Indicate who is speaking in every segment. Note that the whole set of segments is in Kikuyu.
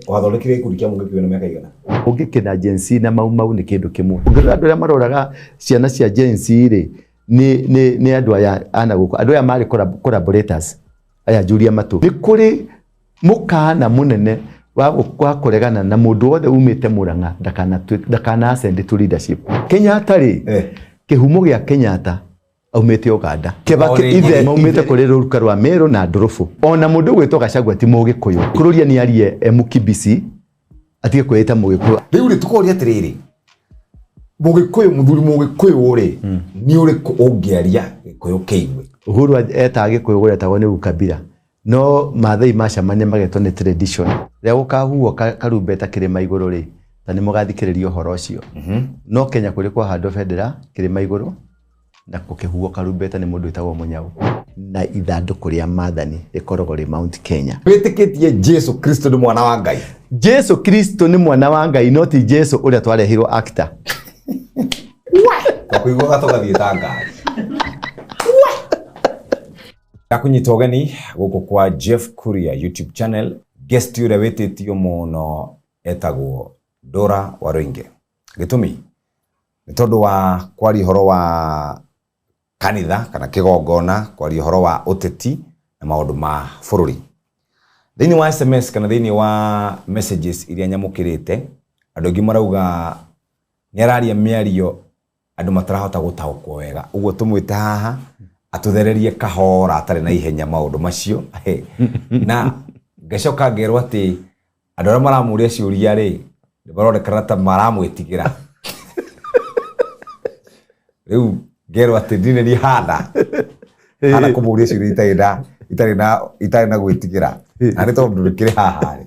Speaker 1: Wathondekire gĩkundi kĩa Mũngĩkĩ wĩna mĩaka igana?
Speaker 2: Ũngĩkĩ na Gen Z na Mau Mau nĩ kĩndũ kĩmwe. Ũngĩrora andũ arĩa maroraga ciana cia Gen Z rĩ, nĩ andũ aya ana gũkũ, andũ aya marĩ collaborators aya Julia Matũ. Nĩ kũrĩ mũkana mũnene wa kũregana na mũndũ wothe umĩte Murang'a ndakana ascend to leadership. Kenyatta rĩ, kĩhumo gĩa Kenyatta aumĩte Uganda. Kibaki ithe maumĩte kũrĩ rũruka rwa Meru na Ndũrũbũ. Ona mũndũ ũgwĩtwo Gachagua ti Mũgĩkũyũ. Kũrũria nĩ arie e Mũkibisi atige kwĩĩta Mũgĩkũyũ.
Speaker 1: Rĩu rĩ tũkoria atĩrĩrĩ, Mũgĩkũyũ mũthuri Mũgĩkũyũ rĩ nĩ ũrĩkũ ũngĩaria Gĩkũyũ kĩigue?
Speaker 2: Uhuru etaga Gĩkũyũ gũretagwo nĩ ukabila. No Maathai macemania magetwo nĩ tradition. Rĩrĩa gũkahuhwo karumbeta kĩrĩma igũrũ rĩ, ta nĩ mũgathikĩrĩria ũhoro ũcio. No Kenya kũrĩ kwahandwo bendera kĩrĩma igũrũ na gũkĩhuhwo karumbeta nĩ mũndũ wĩtagwo Mũnyau. Na ithandũkũ rĩa maathani rĩkoragwo rĩ Mount Kenya.
Speaker 1: Wĩtĩkĩtie Jesu Kristo nĩ mwana wa Ngai?
Speaker 2: Jesu Kristo nĩ mwana wa Ngai, no ti Jesu ũrĩa twareheirwo actor.
Speaker 1: Tũkũiguaga tũgathiĩ ta ngari. Ndakunyita ũgeni gũkũ kwa Jeff Kuria YouTube channel. Guest ũrĩa wĩtĩtio mũno etagwo Dora Waruinge. Gĩtũmi nĩ tondũ wa kwaria ũhoro wa kanitha kana kĩgongona, kwaria ũhoro wa ũteti na maũndũ ma bũrũri. Thĩinĩ wa SMS kana thĩinĩ wa messages iria nyamũkĩrĩte, andũ aingĩ marauga nĩ araria mĩario andũ matarahota gũtaũkwo wega. Ũguo tũmwĩte haha atũthererie kahora atarĩ na ihenya maũndũ macio. Na ngacoka ngerwo atĩ andũ arĩa maramũria ciũria rĩ, nĩ maronekana ta maramwĩtigĩra. Rĩu ngerwo atĩ ndirĩ niĩ hana hana kũmũria ciũria itarĩ na itarĩ na itarĩ na gwĩtigĩra. Na nĩ tondũ ndũkĩrĩ haha rĩ.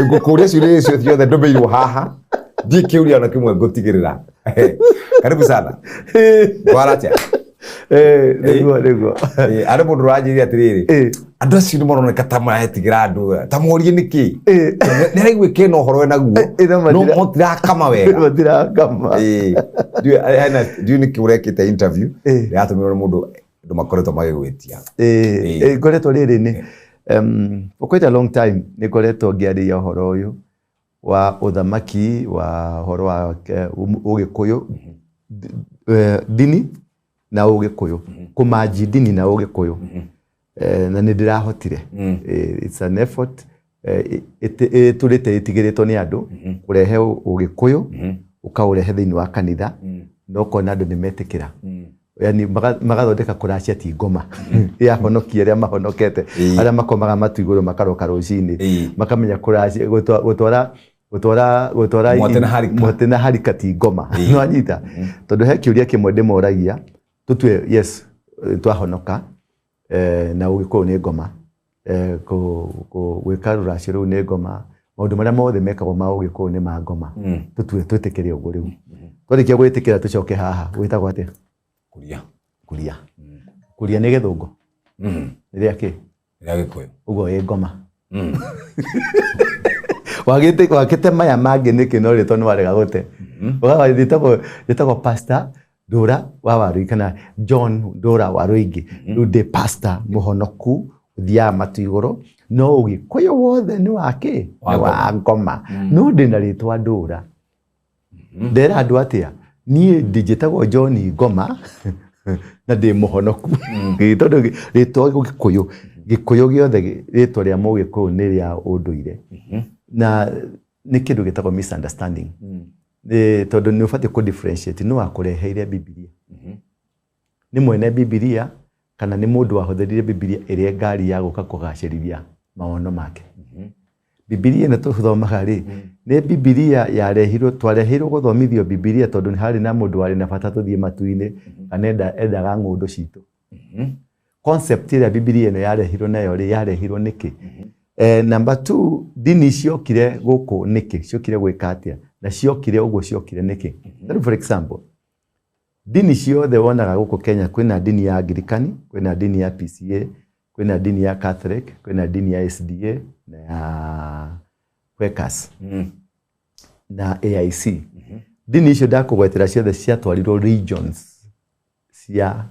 Speaker 1: Ngũkũria ciũria icio ciothe ndũmĩirwo haha, ndiĩ kĩũria ona kĩmwe ngũtigĩrĩra. Karibu sana. Kwara atĩa?
Speaker 2: Nĩguo, nĩguo.
Speaker 1: Arĩ mũndũ ũranjĩrire atĩrĩrĩ, andũ acio nĩ maroneka ta maretigĩra andũ, ta morie nĩkĩ? Nĩ araigua kena ũhoro wĩnaguo, no matirakama wega.
Speaker 2: Matirakama.
Speaker 1: Ndiũĩ nĩkĩ ũrekĩte interview, ndĩratũmĩrwo nĩ mũndũ andũ makoretwo magĩgwĩtia.
Speaker 2: Ngoretwo rĩrĩ nĩ for quite a long time nĩ ngoretwo ngĩarĩria ũhoro ũyũ wa ũthamaki, wa ũhoro wa ũgĩkũyũ, ndini na ũgĩkũyũ, kũmanji ndini na ũgĩkũyũ, na nĩ ndĩrahotire. It's an effort ĩtũrĩte ĩtigĩrĩtwo nĩ andũ kũrehe ũgĩkũyũ, ũkaũrehe thĩinĩ wa kanitha, na ũkona andũ nĩ metĩkĩra. Yani magathondeka kũracia ti ngoma ya honokia arĩa mahonokete, arĩa makomaga matu igũrũ makaroka rũcinĩ, makamenya kũracia gũtwara gũtwara gũtwara
Speaker 1: Mwate na harika.
Speaker 2: Mwate na harika ti ngoma. Nĩwanyita? Tondũ he kĩũria kĩmwe ndĩmoragia, tũtue yes twahonoka, na ũgĩkũyũ nĩ ngoma, gwĩka rũracio rũu nĩ ngoma, maũndũ marĩa mothe mekagwo ma ũgĩkũyũ nĩ ma ngoma. Tũtue twĩtĩkĩre ũguo rĩu. Twarĩkia gwĩtĩkĩra tũcoke haha, gwĩtagwo atĩa?
Speaker 1: Kuria.
Speaker 2: Kuria. Kuria nĩ gĩthũngũ? Nĩ rĩa kĩ?
Speaker 1: Rĩa Gĩkũyũ.
Speaker 2: Ũguo wĩ ngoma. Wagĩte maya mangĩ nĩkĩ no rĩtwa nĩ warega gũte? Ũgaga rĩtagwo Pastor Ndũra wa Waruingi kana John Ndũra wa Rũingĩ. Rĩu ndĩ pastor mũhonoku ũthiaga matu igũrũ, no ũgĩkũyũ wothe nĩ wa kĩ? Nĩ wa ngoma. No ndĩna rĩtwa Ndũra. Ndera andũ atĩa? Niĩ njĩtagwo John Ngoma na ndĩ mũhonoku. Tondũ rĩtwa Gĩkũyũ, Gĩkũyũ gĩothe rĩtwa rĩa mũgĩkũyũ nĩ rĩa ũndũire. Na nĩ kĩndũ gĩtagwo misunderstanding. Tondũ nĩ ũbatiĩ kũ differentiate nũ wakũreheire Bibilia. Nĩ mwene Bibilia kana nĩ mũndũ wahũthĩrire Bibilia ĩrĩa ngari ya gũka kũgacĩrithia mawono make. Bibilia ĩno tũthomaga rĩ, nĩ Bibilia yarehirwo, twareheirwo gũthomithio Bibilia tondũ nĩ harĩ na mũndũ warĩ na bata tũthiĩ matu-inĩ, kana endaga ng'ũndũ citũ. Concept ĩrĩa Bibilia ĩno yarehirwo nayo rĩ, yarehirwo nĩkĩ? Number 2, ndini ciokire gũkũ nĩkĩ? Ciokire gwĩka atĩa? Na ciokire ũguo ciokire nĩkĩ? Tarĩu for example, ndini ciothe wonaga gũkũ Kenya, kwĩna ndini ya Anglikani, kwĩna ndini ya PCA, kwĩna ndini ya Catholic, kwĩna ndini ya SDA na ya Quakers na AIC. Ndini icio ndakũgwetera ciothe ciatwarirwo regions cia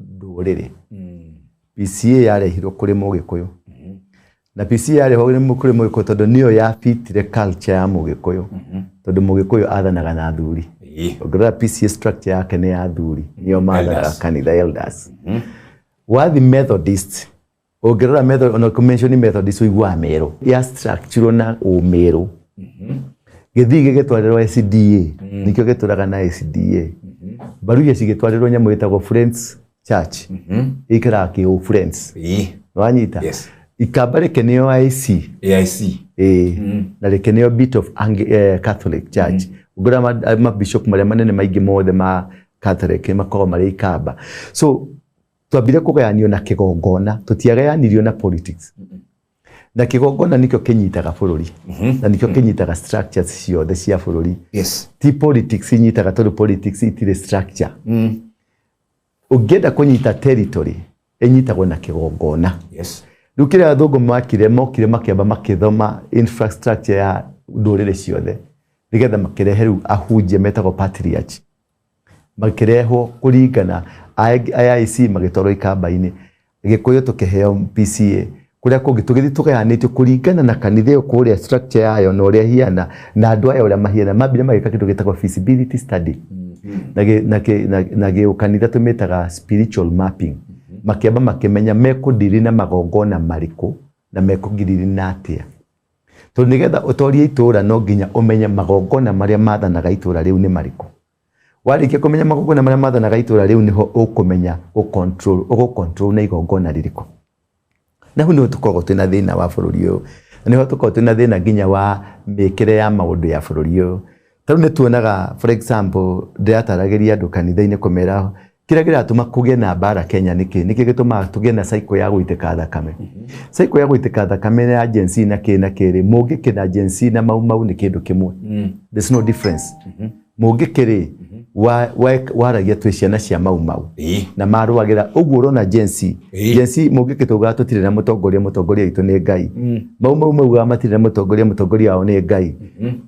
Speaker 2: ndũrĩrĩ. PCA yarehirwo kũrĩ mũgĩkũyũ. Na PCA yarĩ ho nĩ kũrĩ Mũgĩkũyũ tondũ nĩyo yabitire culture ya Mũgĩkũyũ, tondũ Mũgĩkũyũ athanaga na athuri. Ũngĩrora PCA structure yake nĩ ya athuri, nĩo mathanaga
Speaker 1: Elders.
Speaker 2: kanitha, elders. Wathi Methodist, ũngĩrora Methodist, ona kũmention Methodist ũiguaga Merũ ya structure na ũmĩrũ. Gĩthii gĩgĩtwarĩrwo SDA, nĩkĩo gĩtũraga na SDA. Baruya cigĩtwarĩrwo nyamũ ĩtagwo Friends Church, ĩikaraga kĩ Friends. Wanyita?
Speaker 1: Yes.
Speaker 2: Ikamba reke nĩo IC.
Speaker 1: AIC.
Speaker 2: Ĩĩ. Na reke nĩo bit of Catholic Church. Ũngĩrora mabishop marĩa manene maingĩ mothe ma Catholic makoragwo marĩ Ikamba. So twambire kũgayanio na kĩgongona, tũtiagayanirio na politics. Na kĩgongona nĩkĩo kĩnyitaga bũrũri, na nĩkĩo kĩnyitaga structures ciothe cia bũrũri. Ti politics inyitaga, tondũ politics itirĩ structure. Ũngĩenda kũnyita territory, ĩnyitagwo na kĩgongona. Rĩu kĩrĩa athũngũ makire, mokire makĩamba makĩthoma infrastructure ya ndũrĩrĩ ciothe, nĩgetha makĩrehe rĩu ahunjia metagwo patriarch, makĩrehwo kũringana AIC magĩtwarwo Ikamba-inĩ, Gĩkũyũ tũkĩheo PCA, kũrĩa kũngĩ tũgĩthiĩ tũgayanĩtio kũringana na kanitha ĩyo kũrĩa structure yayo na ũrĩa hiana na andũ aya ũrĩa mahiana. Mambire magĩka kĩndũ gĩtagwo feasibility study, na gĩũkanitha tũmĩtaga spiritual mapping. Makĩamba makĩmenya mekũndiri na magongona marĩkũ na mekũgiriri na atĩa, tondũ nĩgetha ũtorie itũra no nginya ũmenye magongona marĩa mathanaga itũra rĩu nĩ marĩkũ. Warĩkia kũmenya magongona marĩa mathanaga itũra rĩu, nĩho ũkũmenya gũ-control, ũgũ-control na igongona rĩrĩkũ. Na hau nĩho tũkoragwo twĩna thĩna wa bũrũri ũyũ, na nĩho tũkoragwo twĩna thĩna nginya wa mĩkĩre ya maũndũ ya bũrũri ũyũ. Ta rĩu nĩ tuonaga, for example, ndĩrataragĩria andũ kanitha-inĩ kũmera kĩrĩa kĩratũma kũgĩe na mbara Kenya nĩkĩ, nĩkĩ gĩtũmaga tũgĩe na cycle ya gũitĩka thakame. Cycle ya gũitĩka thakame ya Gen Z na kĩ na kĩ rĩ, Mũngĩkĩ na Gen Z na Mau Mau nĩ kĩndũ kĩmwe. There's no difference. Mũngĩkĩ rĩ, waragia twĩ ciana cia Mau Mau na marũagĩra ũguo ũrona Gen Z. Gen Z, Mũngĩkĩ taugaga tũtirĩ na mũtongoria, mũtongoria witũ nĩ Ngai. Mau Mau maugaga matirĩ na mũtongoria, mũtongoria wao nĩ Ngai.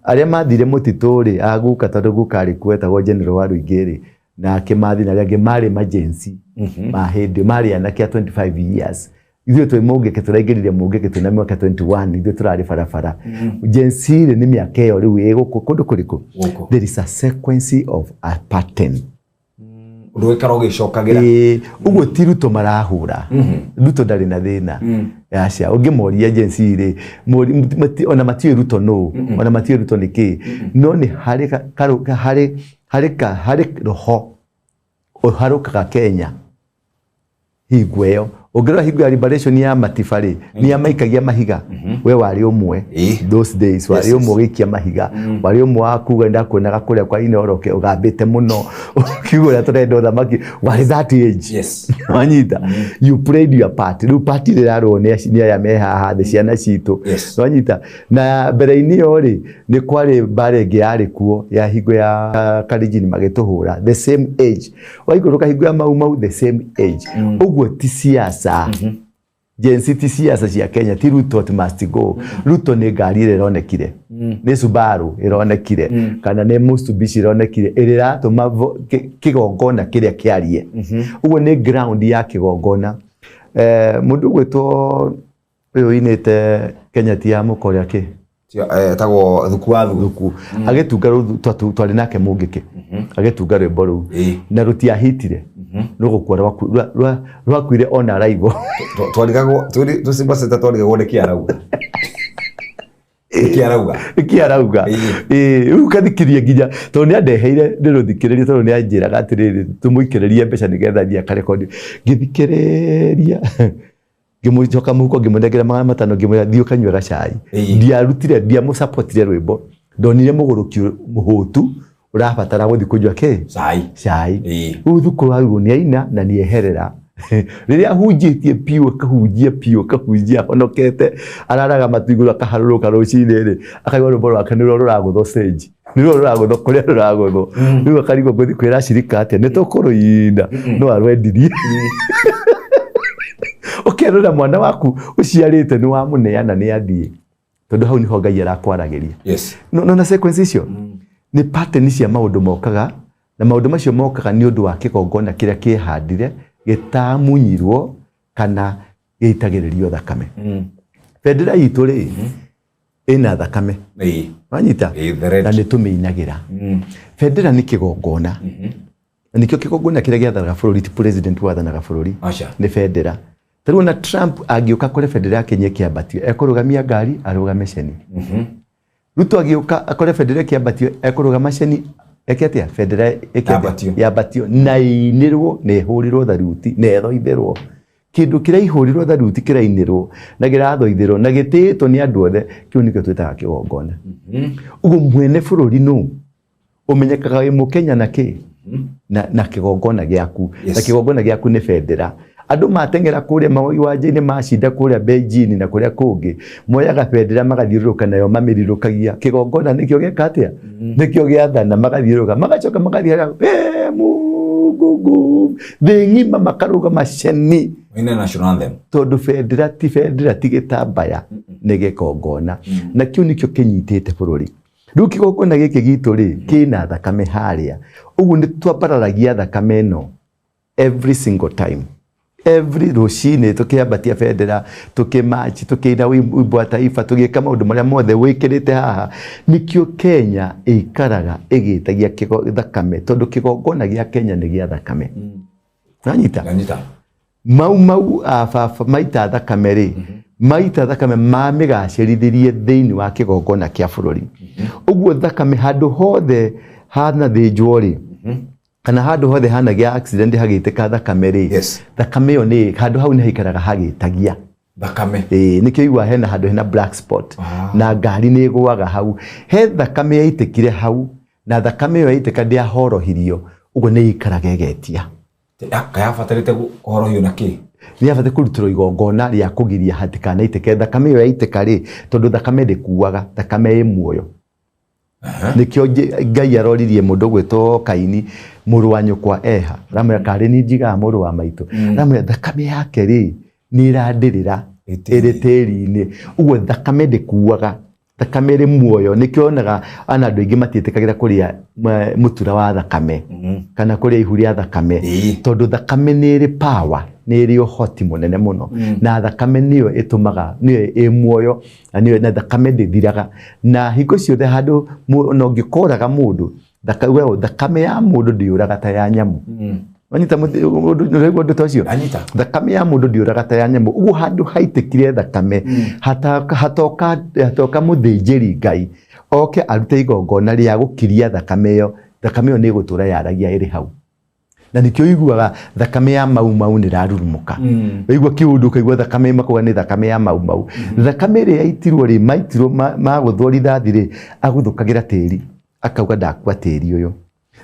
Speaker 2: Arĩa mathire mũtitũ rĩ, a guka, tondũ guka arĩ kuo etagwo General wa Rũingĩ rĩ, na Kĩmathi na arĩa angĩ marĩ ma Gen Z ma hĩndĩ marĩ anake a 25 years. Ithuĩ twĩ Mũngĩkĩ tũraingĩrire Mũngĩkĩ twĩna mĩaka 21, ithuĩ tũrarĩ barabara. Gen Z rĩ, nĩ mĩaka ĩyo rĩu ĩ gũkũ kũndũ kũrĩkũ?
Speaker 1: Gũkũ.
Speaker 2: There is a sequence of a pattern.
Speaker 1: Ũndũ ũikara ũgĩcokagĩra.
Speaker 2: Ĩĩ, ũguo ti Ruto marahũra. Ruto ndarĩ na thĩna. Aca, ũngĩmoria Gen Z rĩ, ona matiũĩ Ruto nũ, ona matiũĩ Ruto nĩ kĩ. No nĩ harĩ harĩ roho ũharũkaga Kenya hingo ĩyo. Ũngĩrora hingo ya liberation ya Matiba rĩ, nĩ amaikagia mahiga. We warĩ ũmwe those days, warĩ ũmwe ũgĩikia mahiga, warĩ ũmwe wa kuga ndakuonaga kũrĩa kwa Inooro ũgambĩte mũno ũkiuga ũrĩa tũrenda ũthamaki, warĩ that age. Wanyita? You played your part. Rĩu part ĩrĩa ĩrarũo nĩ aya me haha thĩ, ciana citũ. Wanyita? Na mbere-inĩ ĩyo rĩ, nĩ kwarĩ mbara ĩngĩ yarĩ kuo ya hingo ya Kalenjin magĩtũhũra, the same age. Waikũrũka hingo ya Mau Mau, the same age. Ũguo ti siasa. Gen Z ti siasa cia Kenya, ti Ruto at must go. Ruto nĩ ngari ĩrĩa ĩronekire, nĩ Subaru ĩronekire, kana nĩ Mitsubishi ĩronekire ĩrĩa ĩratũma kĩgongona kĩrĩa kĩarie. Ũguo nĩ ground ya kĩgongona. Mũndũ ũgwĩtwo ũyũ ũinĩte Kenya ti ya mũkore akĩ?
Speaker 1: Etagwo Thuku wa Thuku.
Speaker 2: Thuku. Agĩtunga rũu, twarĩ nake Mũngĩkĩ. Agĩtunga rwĩmbo rũu. Na rũtiahitire. No gũkua rwakuire ona arrival.
Speaker 1: Twarigagwo, tũcimba twarigagwo nĩ kĩ arauga. Nĩ kĩ arauga?
Speaker 2: Nĩ kĩ arauga? Ĩĩ, rĩu ũkathikĩria nginya, tondũ nĩ andeheire ndĩrũthikĩrĩrie, tondũ nĩ anjĩraga atĩrĩrĩ, tũmũikĩrĩrie mbeca nĩgetha athiĩ akarekondi. Ngĩthikĩrĩria, ngĩmũcoka mũhuko, ngĩmũnengera 500, ngĩmwĩra thiĩ ũkanyue gacai. Ndiarutire, ndiamũsupportire rwĩmbo. Ndonire mũgũrũki mũhũtu ũrabatara gũthiĩ kũnyua kĩ?
Speaker 1: Cai.
Speaker 2: Cai. Rĩu Thuku wa Thuku nĩaina na nĩeherera. Rĩrĩa ahunjĩtie piũ, akahunjia piũ, akahunjia ahonokete, araraga matu igũrũ, akaharũrũka rũcinĩ rĩ, akaigua rwĩmbo rwake nĩruo rũragũthwo stage. Nĩruo rũragũthwo kũrĩa rũragũthwo. Rĩu akarigwo ngũthiĩ kwĩra acirika atĩa, nĩ tũkũrũina, no arwendirie. Ũkerora mwana waku ũciarĩte nĩ wamũneana nĩ athiĩ. Tondũ hau nĩho Ngai arakwaragĩria. No, na sequence icio nĩ pattern cia maũndũ mokaga, na maũndũ macio mokaga nĩ ũndũ wa kĩgongona kĩrĩa kĩhandire gĩtamunyirwo kana gĩitagĩrĩrio thakame. Bendera itũ rĩ, ĩna thakame. Wanyita?
Speaker 1: The red.
Speaker 2: Na nĩ tũmĩinagĩra. Bendera nĩ kĩgongona. Na nĩkĩo kĩgongona kĩrĩa gĩathanaga bũrũri, ti president wathanaga bũrũri.
Speaker 1: Aca.
Speaker 2: Nĩ bendera. Ta rĩu ona Trump angĩũka akore bendera ya Kenya ĩkĩambatio, ekũrũgamia ngari arũgame ceni. Ruto agĩũka akore bendera ĩkĩambatio, ekũrũgama ceni eke atĩa? Bendera ĩke atĩa?
Speaker 1: Yambatio.
Speaker 2: Yambatio na ĩinĩrwo na ĩhũrĩrwo tharuti na ĩthoithĩrwo. Kĩndũ kĩraihũrĩrwo tharuti, kĩrainĩrwo na kĩrathoithĩrwo na gĩtĩĩtwo nĩ andũ othe, kĩu nĩkĩo twĩtaga kĩgongona. Ũguo mwene bũrũri nũ? Ũmenyekaga wĩ Mũkenya na kĩ? Na kĩgongona gĩaku. Na kĩgongona gĩaku nĩ bendera. Andũ mateng'era kũrĩa iwanja-inĩ, macinda kũrĩa Beijing na kũrĩa kũngĩ, moyaga bendera magathiũrũrũka nayo, mamĩrirũkagia. Kĩgongona nĩkĩo gĩeka atĩa? Nĩkĩo gĩathana, magathiũrũrũka, magacoka magathiĩ harĩa, "Ee, Mungu nguvu." Thĩ ng'ima makarũgama ceni.
Speaker 1: Maine national anthem.
Speaker 2: Tondũ bendera ti bendera, ti gĩtambaya, nĩ gĩkongona. Na kĩu nĩkĩo kĩnyitĩte bũrũri. Rĩu kĩgongona gĩkĩ gitũ rĩ, kĩna thakame harĩa. Ũguo nĩ twambararagia thakame ĩno every single time. Every rũcinĩ tũkĩambatia bendera, tũkĩmachi, tũkĩina wimbo wa taifa, tũgĩka maũndũ marĩa mothe wĩkĩrĩte haha. Nĩkĩo Kenya ĩikaraga ĩgĩtagia thakame, tondũ kĩgongona gĩa Kenya nĩ gĩa thakame. Nanyita?
Speaker 1: Nanyita.
Speaker 2: Mau mau a baba maita thakame rĩ, maita thakame mamĩgacĩrithirie thĩinĩ wa kĩgongona kĩa bũrũri. Ũguo thakame handũ hothe hanathĩnjwo rĩ, kana handũ hothe hanagĩa accident hagĩitĩka thakame rĩ, thakame ĩyo nĩ handũ hau nĩ haikaraga hagĩtagia
Speaker 1: thakame.
Speaker 2: Ĩĩ, nĩkĩo igua hena handũ hena black spot. Na ngari nĩ ĩgũaga hau, he thakame yaitĩkire hau, na thakame ĩyo yaitĩka ndĩahorohirio, ũguo nĩ ĩikaraga ĩgetia.
Speaker 1: Kayabatarĩte kũhorohio na kĩ?
Speaker 2: Nĩ yabataire kũrutĩrwo igongona rĩa kũgiria hatikanaitĩke thakame ĩyo yaitĩka rĩ, tondũ thakame ndĩkuaga, thakame ĩ muoyo. Nĩkĩo Ngai aroririe mũndũ ũgwĩtwo Kaini, mũrũ wa nyũkwa eha, aramwĩra karĩ ni njigaga mũrũ wa maitũ, aramwĩra thakame yake rĩ nĩ ĩrandĩrĩra ĩrĩ tĩri-inĩ. Ũguo thakame ndĩkuaga, thakame ĩrĩ muoyo. Nĩkĩo wonaga ona andũ aingĩ matiĩtĩkagĩra kũrĩa mũtura wa thakame kana kũrĩa ihu rĩa thakame, tondũ thakame nĩ ĩrĩ power, nĩ ĩrĩ ũhoti mũnene mũno, na thakame nĩyo ĩtũmaga, nĩyo ĩ muoyo, na nĩyo, na thakame ndĩthiraga. Na hingo ciothe handũ ona ũngĩkoraga mũndũ, thakame ya mũndũ ndĩũraga ta ya nyamũ. Wanyita ũndũ, ũraigua ũndũ ta ũcio?
Speaker 1: Ndanyita.
Speaker 2: Thakame ya mũndũ ndĩũraga ta ya nyamũ. Ũguo handũ haitĩkire thakame, hatoka mũthĩnjĩri Ngai oke arute igongona rĩa gũkiria thakame ĩyo, thakame ĩyo nĩ ĩgũtũra yaragia ĩrĩ hau. Na nĩkĩo ũiguaga thakame ya Mau Mau nĩ ĩrarurumũka. Waigua kĩũndũ ũkaigua thakame makauga nĩ thakame ya Mau Mau. Thakame ĩrĩa yaitirwo rĩ, maitirwo magũthwo rithathi rĩ, agũthũkagĩra tĩri, akauga ndakua tĩri ũyũ.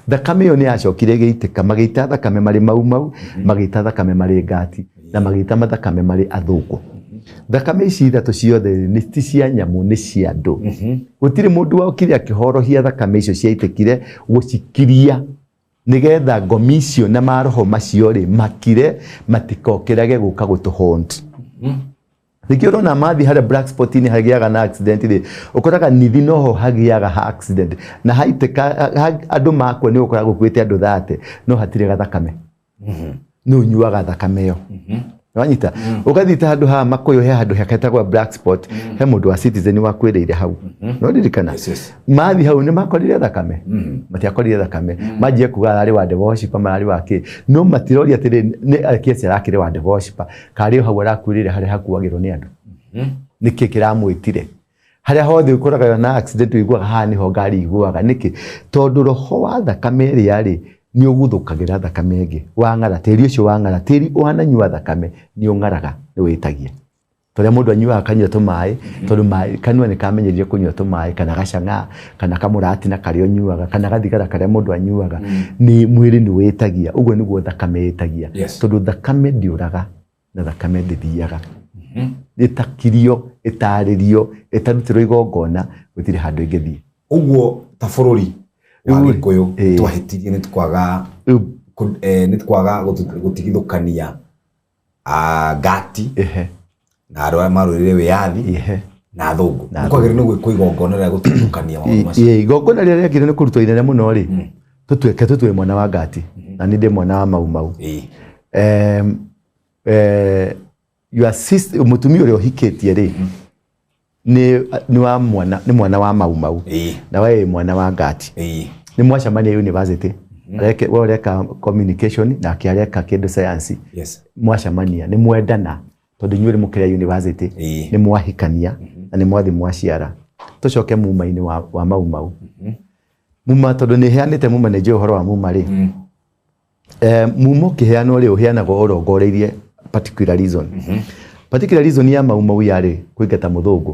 Speaker 2: Thakame ĩyo nĩ yacokire ĩgĩitĩka, magĩita thakame marĩ Mau Mau, magĩita thakame marĩ Ngati, na magĩita thakame marĩ athũngũ. Thakame ici ithatũ ciothe nĩ ti cia nyamũ, nĩ cia andũ. Gũtirĩ mũndũ wokire akĩhorohia thakame icio ciaitĩkire gũcikiria, nĩgetha ngomi icio na maroho macio rĩ makire, matikokĩrage gũka gũtũ haunt. Nĩkĩo ũrona mathiĩ harĩa black spot-inĩ hagĩaga na accident rĩ, ũkoraga nithi noho hagĩaga ha accident, na haitĩka andũ makua nĩ ũkoraga gũkuĩte andũ 30, no hatirĩ gathakame. Nĩ ũnyuaga thakame ĩyo. Wanyita? Ũgathiĩ ta handũ haha Makũyũ, he handũ hetagwo black spot, he mũndũ wa Citizen wakuĩrĩire hau. No ririkana?
Speaker 1: Yes, yes.
Speaker 2: Mathiĩ hau nĩ makorire thakame? Matiakorire thakame. Manjie kuga ararĩ wa devil worshiper, mararĩ wa kĩ. No matiroria atĩrĩ, nĩ akĩci arakĩrĩ wa devil worshiper, karĩ o hau arakuĩrĩire harĩa hakuagĩrwo nĩ andũ. Nĩkĩ kĩramwĩtire? Harĩa hothe ũkoraga na accident ũiguaga haha nĩho ngari igũaga. Nĩkĩ? Tondũ roho wa thakame ĩrĩa rĩ, nĩ ũguthũkagĩra thakame ĩngĩ. Wang'ara, tĩri ũcio wang'ara, tĩri ũhananyua thakame, nĩ ũng'araga, nĩ wĩtagia. Tũrĩa mũndũ anyuaga akanyua tũmaĩ, tondũ maĩ, kanua nĩ kamenyerire kũnyua tũmaĩ, kana gacang'a, kana kamũratina karĩa ũnyuaga, kana gathigara karĩa mũndũ anyuaga, nĩ mwĩrĩ nĩ wĩtagia. Ũguo nĩguo thakame ĩtagia. Tondũ thakame ndĩũraga, na thakame ndĩthiaga. Ĩtakirio, ĩtarĩrio, ĩtarutĩrwo igongona, gũtirĩ handũ ĩngĩthiĩ.
Speaker 1: Ũguo ta bũrũri wa
Speaker 2: Rĩu,
Speaker 1: Gĩkũyũ, twahĩtirie nĩ twaga nĩ twaga gũtigithũkania Ngati na andũ arĩa marũĩrĩire wĩyathi na athũngũ.
Speaker 2: Na
Speaker 1: Nĩ kwagĩrĩire nĩ gwĩkwo igongona rĩa gũtigithũkania maũndũ macio.
Speaker 2: Ĩĩ, igongona rĩrĩa rĩagĩrĩire nĩ kũrutwo inene mũno rĩ, tũtuĩke tũtue mwana wa Ngati, na niĩ ndĩ mwana wa Mau Mau. Your sister, mũtumia ũrĩa ũhikĩtie rĩ, Nĩ wa mwana, nĩ mwana wa Mau Mau. Na we wĩ mwana wa Ngati. Nĩ mwacemania university. Areke, we ũreka communication nake areka kĩndũ science. Mwacemania nĩ mwendana tondũ inyuĩ mũkĩrĩa university. Nĩ mwahikania na nĩ mwathi mwaciara. Tũcoke muma-inĩ wa Mau Mau. Muma tondũ nĩ heanĩte muma, nĩ njũĩ ũhoro wa muma rĩ. Muma ũkĩheanwo rĩ, ũheanagwo ũrongoreirie particular reason. Particular reason ya Mau Mau yarĩ kũingata mũthũngũ.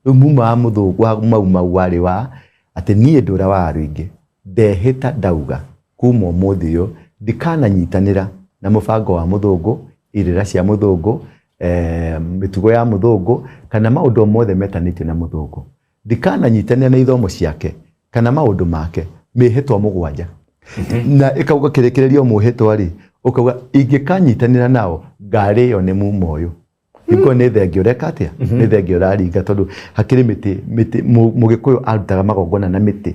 Speaker 2: Rĩu muma wa mũthũngũ wa Mau Mau warĩ wa atĩ niĩ Ndũra wa Waruinge ndehĩta ndauga kuma ũmũthĩ ũyũ ndikananyitanĩra na mũbango wa mũthũngũ, irĩra cia mũthũngũ, mĩtugo ya mũthũngũ kana maũndũ o mothe metanĩtio na mũthũngũ. Ndikananyitanĩra na ithomo ciake kana maũndũ make mĩhĩtwa 7. Na ĩkauga kĩrĩkĩrĩrio mũhĩtwa rĩ, ũkauga ingĩkanyitanĩra nao ngarĩo nĩ muma ũyũ. Hingo nĩ thenge ũreka atĩa? Nĩ thenge ũraringa tondũ hakĩrĩ mĩtĩ, mĩtĩ Mũgĩkũyũ arutaga magongona na mĩtĩ.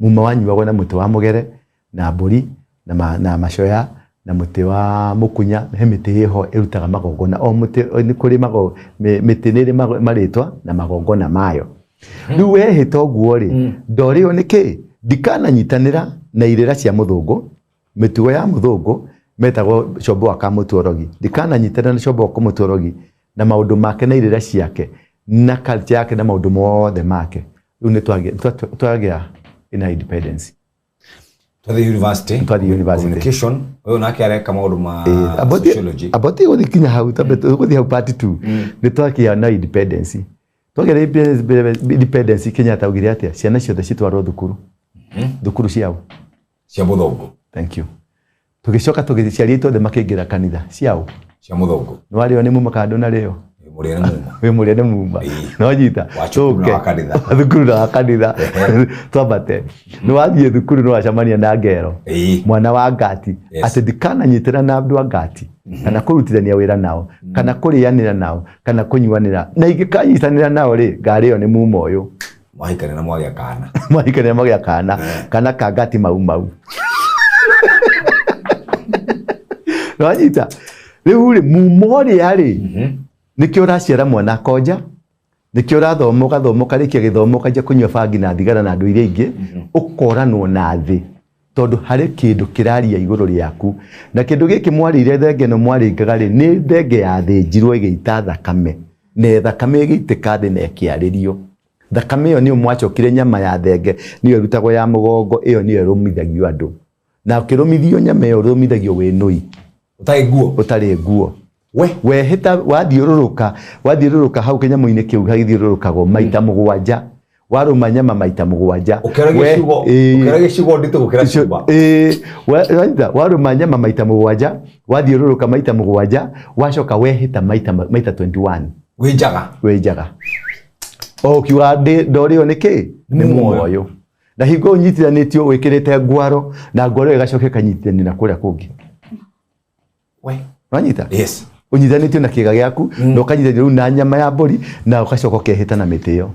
Speaker 2: Muma wanyuagwo na mũtĩ wa mũgere na mbũri na macoya na mũtĩ wa mũkunya. He mĩtĩ ĩho ĩrutaga magongona. O mũtĩ nĩ kũrĩ mĩtĩ nĩ ĩrĩ marĩtwa na magongona mayo. Rĩu wehĩta ũguo rĩ, ndorĩo nĩ kĩ? Ndikananyitanĩra na irĩra cia mũthũngũ, mĩtugo ya mũthũngũ metagwo Combo wa Kamũtuorogi. Ndikananyitanĩra na Combo wa Kamũtuorogi na maũndũ make na irĩra ciake na culture yake na maũndũ mothe make. Rĩu nĩ twagĩa ina independence.
Speaker 1: Twathiĩ university.
Speaker 2: Twathiĩ university.
Speaker 1: Communication. Ũyũ nake areka maũndũ ma sociology.
Speaker 2: Aboti gũthiĩ kinya hau, tambe tũgũthiĩ hau part 2. Nĩ twagĩa na independence. Twagĩa na independence, Kenyatta augire atĩa? Ciana ciothe citwarwo thukuru. Thukuru ciao.
Speaker 1: Cia mũthũngũ.
Speaker 2: Thank you. Tũgĩcoka tũgĩciari aitũ othe makĩingĩra kanitha ciao.
Speaker 1: Cia mũthũngũ.
Speaker 2: Nĩ warĩo nĩ muma kana ndũnarĩo?
Speaker 1: Wĩ mũrĩo nĩ muma.
Speaker 2: Wĩ mũrĩo nĩ muma. No nyita.
Speaker 1: Wa cukuru na wa kanitha.
Speaker 2: Wa thukuru na wa kanitha. Twambate. Nĩ wathiĩ thukuru nĩ wacemania na ngero. Mwana wa Ngati. Atĩ ndikananyitĩra na andũ a Ngati. Kana kũrutithania wĩra nao. Kana kũrĩanĩra nao. Kana kũnyuanĩra. Na ingĩkanyitanĩra nao rĩ, ngarĩo nĩ muma ũyũ.
Speaker 1: Mwahikania na mwagĩa kana.
Speaker 2: Mwahikania na mwagĩa kana. Kana ka Ngati Mau Mau. Nwanyita. Rĩu rĩ, muma ũrĩa rĩ, nĩkĩo ũraciara mwana akonja, nĩkĩo ũrathoma ũgathoma ũkarĩkia gĩthomo ũkanjia kũnyua bangi na thigara na andũ iria ingĩ, ũkoranwo na thĩ tondũ harĩ kĩndũ kĩraria igũrũ rĩaku. Na kĩndũ gĩkĩ mwarĩire thenge ĩno mwarĩngaga rĩ, nĩ thenge yathĩnjirwo ĩgĩita thakame, na thakame ĩgĩitĩka thĩ na ĩkĩarĩrio. Thakame ĩyo nĩyo mwacokire nyama ya thenge, nĩyo ĩrutagwo ya mũgongo, ĩyo nĩyo ĩrũmithagio andũ. Na ũkĩrũmithio nyama ĩyo ũrũmithagio wĩ nũi.
Speaker 1: Ũtarĩ nguo.
Speaker 2: Ũtarĩ nguo.
Speaker 1: We.
Speaker 2: Wehĩta, wathiũrũrũka, wathiũrũrũka hau kĩnyamũ-inĩ kĩu gĩthiũrũrũkagwo maita 7. Warũma nyama maita 7.
Speaker 1: Ũkĩaragia ciugo, ũkĩaragia ciugo nditũ gũkĩra ciugo.
Speaker 2: Warũma nyama maita 7, wathiũrũrũka maita 7, wacoka wehĩta maita 21.
Speaker 1: Wĩ njaga.
Speaker 2: Wĩ njaga. O ũkiuga ndorĩo nĩ kĩ? Nĩ muoyo. Na hingo ũnyitithanĩtio wĩkĩrĩte ngwaro, na ngwaro ĩgacoka ĩkanyitithanio na kũrĩa kũngĩ.
Speaker 1: We.
Speaker 2: Wanyita?
Speaker 1: Yes.
Speaker 2: Ũnyitithanĩtio na kĩga gĩaku, na ũkanyitithanio rĩu na nyama ya mbũri, na ũgacoka ũkehĩta na mĩtĩ ĩyo.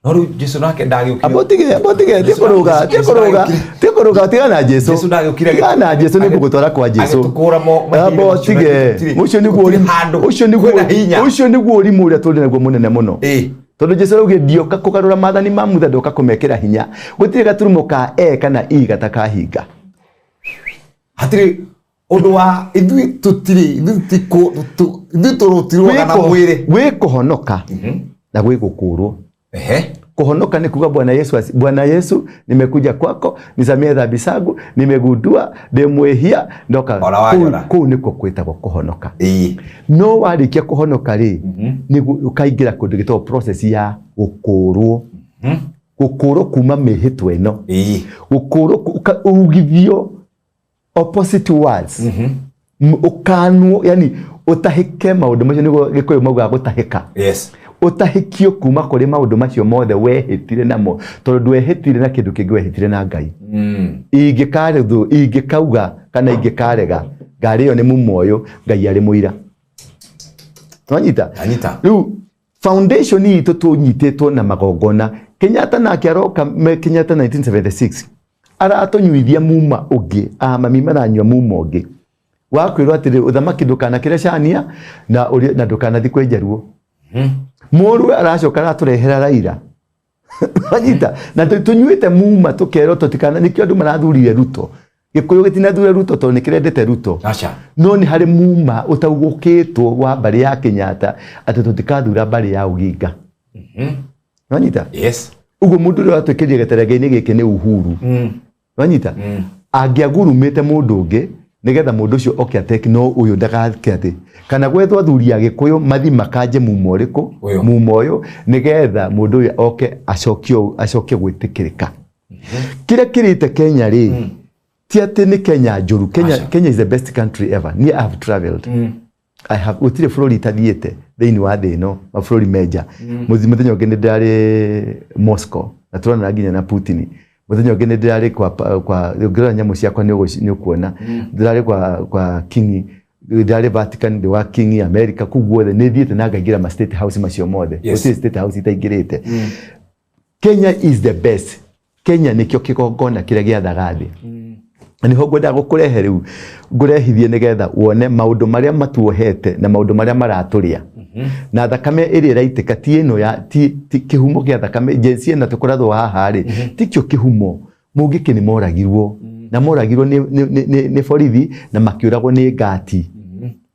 Speaker 1: No rĩu Jesu nake ndagĩũkire.
Speaker 2: Amba ũtige, amba ũtige, tie kũrũga, tie kũrũga, tie kũrũga, tiga na Jesu.
Speaker 1: Jesu ndagĩũkire.
Speaker 2: Tiga na Jesu nĩ ngũgũtwara kwa Jesu.
Speaker 1: Agĩtũkũra mo mahinda
Speaker 2: Amba
Speaker 1: macio na
Speaker 2: ũtige.
Speaker 1: gũtirĩ-
Speaker 2: Ũcio nĩguo
Speaker 1: gũtirĩ
Speaker 2: ũrimũ,
Speaker 1: handũ.
Speaker 2: ũcio nĩguo
Speaker 1: Kwĩna hinya.
Speaker 2: ũcio nĩguo ũrimũ ũrĩa tũrĩ naguo mũnene mũno. Tondũ Jesu araugire ndioka kũgarũra maathani ma Musa, ndoka kũmekĩra hinya. Gũtirĩ gaturumo ka E kana I gatakahinga.
Speaker 1: Hatirĩ ũndũ wa ithuĩ tũtirĩ, ithuĩ ithuĩ tũrũtirũaga na mwĩrĩ.
Speaker 2: Gwĩ kũhonoka na gwĩ gũkũrwo. Kuhonoka ni kuga Bwana Yesu, Bwana Yesu, nimekuja kwako nisamee dhambi zangu, nimegundua ndi mwĩhia, ndoka.
Speaker 1: Ora wa njora.
Speaker 2: Kũu nĩkuo kwĩtagwo kũhonoka. No warĩkia kũhonoka rĩ, nĩguo ũkaingĩra kũndũ gĩtagwo process ya gũkũrwo. Gũkũrwo kuma mĩhĩtwa ĩno. Gũkũrwo ugithio opposite words. Ũkanwo, yani ũtahĩke maũndũ macio, nĩguo Gĩkũyũ maugaga gũtahĩka. Ũtahĩkio kuma kũrĩ maũndũ macio mothe wehĩtire namo, tondũ ndwehĩtire na kĩndũ kĩngĩ, wehĩtire na Ngai. Ingĩkarethwo, ingĩkauga kana ingĩkarega, ngarĩo nĩ mumo ũyũ, Ngai arĩ mũira. Nwanyita?
Speaker 1: Anyita.
Speaker 2: Rĩu foundation itũ tũnyitĩtwo na magongona. Kenyatta nake aroka Kenyatta 1976 aratũnyuithia muma ũngĩ, mami maranyua muma ũngĩ wa kwĩrwo atĩrĩ, ũthamaki ndũkanakĩre cania na ũrĩe, na ndũkanathiĩ kwĩ njaruo. Mũrũwe aracoka aratũrehera Raila. Wanyita na tũnyuĩte muma tũkerwo tũtikana, nĩkĩo andũ marathurire Ruto. Gĩkũyũ gĩtinathura Ruto tondũ nĩkĩrendete Ruto.
Speaker 1: Aca.
Speaker 2: No nĩ harĩ muma ũtaugũkĩtwo wa mbarĩ ya Kenyatta atĩ tũtikathura mbarĩ ya Oginga. Wanyita?
Speaker 1: Yes.
Speaker 2: Ũguo mũndũ ũrĩa watwĩkĩrire gĩterenge-inĩ gĩkĩ nĩ Uhuru. Wanyita? Angĩagurumĩte mũndũ ũngĩ nĩgetha mũndũ ũcio oke ateki, no ũyũ ndagake atĩ kana gwethwo athuri a Gĩkũyũ mathi makanje muma ũrĩkũ?
Speaker 1: Ũyũ.
Speaker 2: Muma ũyũ, nĩgetha mũndũ ũyũ oke acokio, acoke gwĩtĩkĩrĩka. Kĩrĩa kĩrĩte Kenya rĩ, ti atĩ nĩ Kenya njũru. Kenya,
Speaker 1: Aca.
Speaker 2: Kenya is the best country ever. Niĩ I have traveled. I have, gũtirĩ bũrũri itathiĩte thĩinĩ wa thĩ ĩno, mabũrũri menja. Mũthenya ũngĩ nĩ ndĩrarĩ Moscow na tũronana nginya na Putin. Mũthenya ũngĩ nĩ ndĩrarĩ kwa, kwa ũngĩrora nyamũ ciakwa nĩ ũkuona. Ndĩrarĩ kwa, kwa King, ndĩrarĩ Vatican, ndĩ wa King America, kũu guothe nĩ thiĩte na ngaingĩra ma state house macio mothe.
Speaker 1: Yes.
Speaker 2: Gũtirĩ state house itaingĩrĩte. Kenya is the best. Kenya nĩkĩo kĩgongona kĩrĩa gĩathaga thĩ. Na nĩho ngwendaga gũkũrehe rĩu, ngũrehithie nĩgetha wone maũndũ marĩa matuohete na maũndũ marĩa maratũrĩa. Na thakame ĩrĩa ĩraitĩka ti ĩno ya, ti, ti kĩhumo kĩa thakame, Gen Z ĩno tũkũrathwo haha rĩ, tikĩo kĩhumo. Mũngĩkĩ nĩ moragirwo. Na moragirwo nĩ borithi na makĩũragwo nĩ ngati.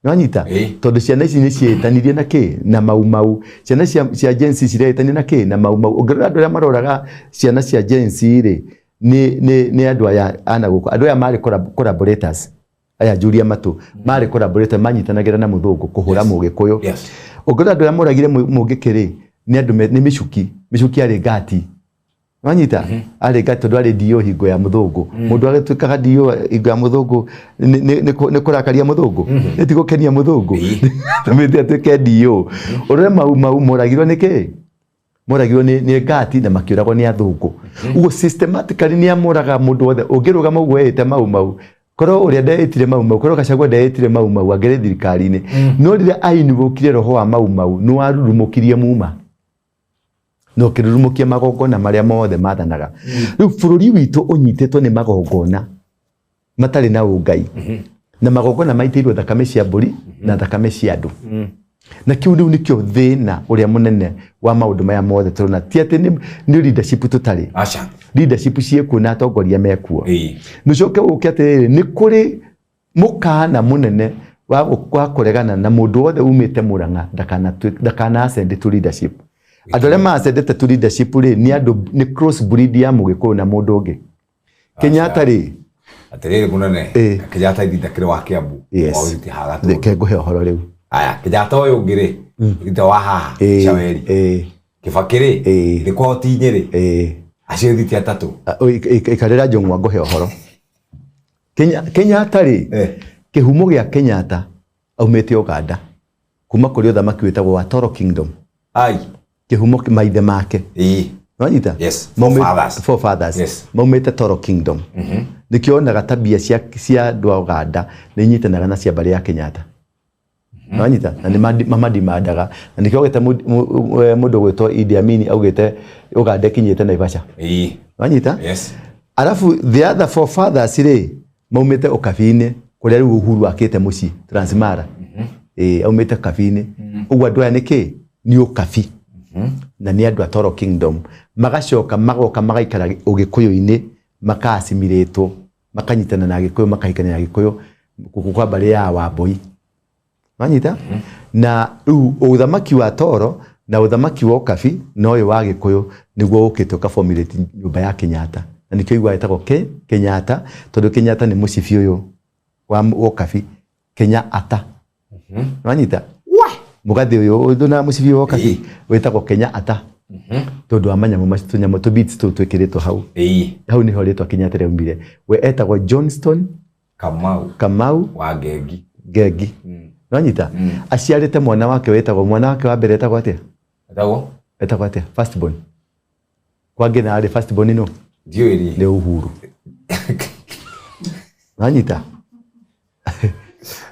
Speaker 2: Nĩwanyita? Tondũ ciana ici nĩ ciĩtanirie na kĩ? Na Mau Mau. Ciana cia Gen Z ciretania na kĩ? Na Mau Mau. Ũngĩrora andũ arĩa maroraga ciana cia Gen Z rĩ, nĩ andũ aya ana gũkũ. Andũ aya marĩ collaborators. Aya Julia Matũ. Marĩ collaborators, manyitanagĩra na mũthũngũ kũhũra Mũgĩkũyũ. Ũngĩrora andũ arĩa moragire Mũngĩkĩ rĩ, nĩ andũ nĩ Mĩcuki. Mĩcuki arĩ ngati. Wanyita? Arĩ ngati tondũ arĩ DO hingo ya mũthũngũ. Mũndũ agĩtuĩkaga DO hingo ya mũthũngũ nĩ kũrakaria mũthũngũ? Nĩ ti gũkenia mũthũngũ? Tũmĩte atuĩke DO. Ũrore Mau Mau moragirwo nĩ kĩ? Moragirwo nĩ ngati na makĩũragwo nĩ athũngũ. Ũguo systematically nĩ amoraga mũndũ wothe. Ũngĩrũgama ũguo eĩte Mau Mau, korwo ũrĩa ndeĩtire Mau Mau, korwo Gachagua ndeĩtire Mau Mau angĩrĩ thirikari-inĩ. No rĩrĩa ainivũkire roho wa Mau Mau, nĩ warurumũkirie muma. Na ũkĩrurumũkia magongona marĩa mothe mathanaga. Rĩu bũrũri witũ ũnyitĩtwo nĩ magongona matarĩ na ũngai. Na magongona maitĩirwo thakame cia mbũri na thakame cia andũ. Na kĩu rĩu nĩkĩo thĩna ũrĩa mũnene wa maũndũ maya mothe tũrona. Ti atĩ nĩ leadership tũtarĩ.
Speaker 1: Aca.
Speaker 2: Leadership ciĩkuo na atongoria mekuo. Nĩũcoke ũke atĩrĩrĩ, nĩ kũrĩ mũkana mũnene wa kũregana na mũndũ wothe umĩte Murang'a ndakana ascend to leadership. Andũ arĩa ma ascendete to leadership rĩ, nĩ andũ, nĩ cross breed ya Mũgĩkũyũ na mũndũ ũngĩ. Kenyatta rĩ,
Speaker 1: Atĩrĩrĩ mũnene, Kenyatta ithinda kĩrĩ wa Kiambu.
Speaker 2: Yes.
Speaker 1: Wa ũrĩti haha Gatũndũ.
Speaker 2: Reke ngũhe ũhoro rĩu.
Speaker 1: Aya, Kenyatta ũyũ ũngĩ rĩ, ithinda wa haha, Caweri. Kibaki rĩ, nĩ kwao ti Nyĩrĩ. Acio ithiti atatũ.
Speaker 2: Ikarĩra njũng'wa ngũhe ũhoro. Kenyatta rĩ, kĩhumo gĩa Kenyatta aumĩte Uganda kuma kũrĩ ũthamaki wĩtagwo wa Toro Kingdom.
Speaker 1: Ai.
Speaker 2: Kĩhumo maithe make. Wanyita?
Speaker 1: Yes. Forefathers.
Speaker 2: Forefathers.
Speaker 1: Yes.
Speaker 2: Maumĩte Toro Kingdom. Nĩkĩo wonaga tabia cia andũ a Uganda nĩ inyitanaga na cia mbarĩ ya Kenyatta. Wanyita? Na nĩ mamadimandaga. Na nĩkĩo augĩte mũndũ ũgwĩtwo Idi Amin augĩte Uganda ĩkinyĩte Naivasha. Wanyita?
Speaker 1: Yes.
Speaker 2: Alafu the other forefathers rĩ maumĩte ũkabi-inĩ kũrĩa rĩu Uhuru akĩte mũciĩ Transmara. Aumĩte ũkabi-inĩ. Ũguo andũ aya nĩ kĩ? Nĩ ũkabi. Na nĩ andũ a Toro Kingdom. Magacoka magoka magaikara ũgĩkũyũ-inĩ maka-assimilate-wo, makanyitana na Agĩkũyũ, makahikania na Agĩkũyũ gũkũ kwa mbarĩ ya Wambũi. Wanyita? Na rĩu ũthamaki wa Toro na ũthamaki wa ũkabi na ũyũ wa Gĩkũyũ nĩguo ũkĩte ũka formulate nyũmba ya Kenyatta. Na nĩkĩo iguaga ĩtagwo Kenyatta, tondũ Kenyatta nĩ mũcibi ũyũ wa ũkabi, Kenya ata. Wanyita? Mũgathĩ ũyũ ndũna mũcibi wa ũkabi wĩtagwo Kenya ata. Tondũ wa manyamũ macio, tũnyamũ tũ beads tũu twĩkĩrĩtwo hau. Hau nĩho rĩtwa Kenyatta rĩaumire. We etagwo Johnston
Speaker 1: Kamau.
Speaker 2: Kamau
Speaker 1: wa Ngengi.
Speaker 2: Ngengi. Wanyita? Aciarĩte mwana wake wĩtagwo, mwana wake wa mbere etagwo atĩa?
Speaker 1: Etagwo?
Speaker 2: Etagwo atĩa? First born. Kwa Ngĩna rĩ, first born nũ?
Speaker 1: Ndiũĩ niĩ.
Speaker 2: Nĩ Uhuru. Wanyita?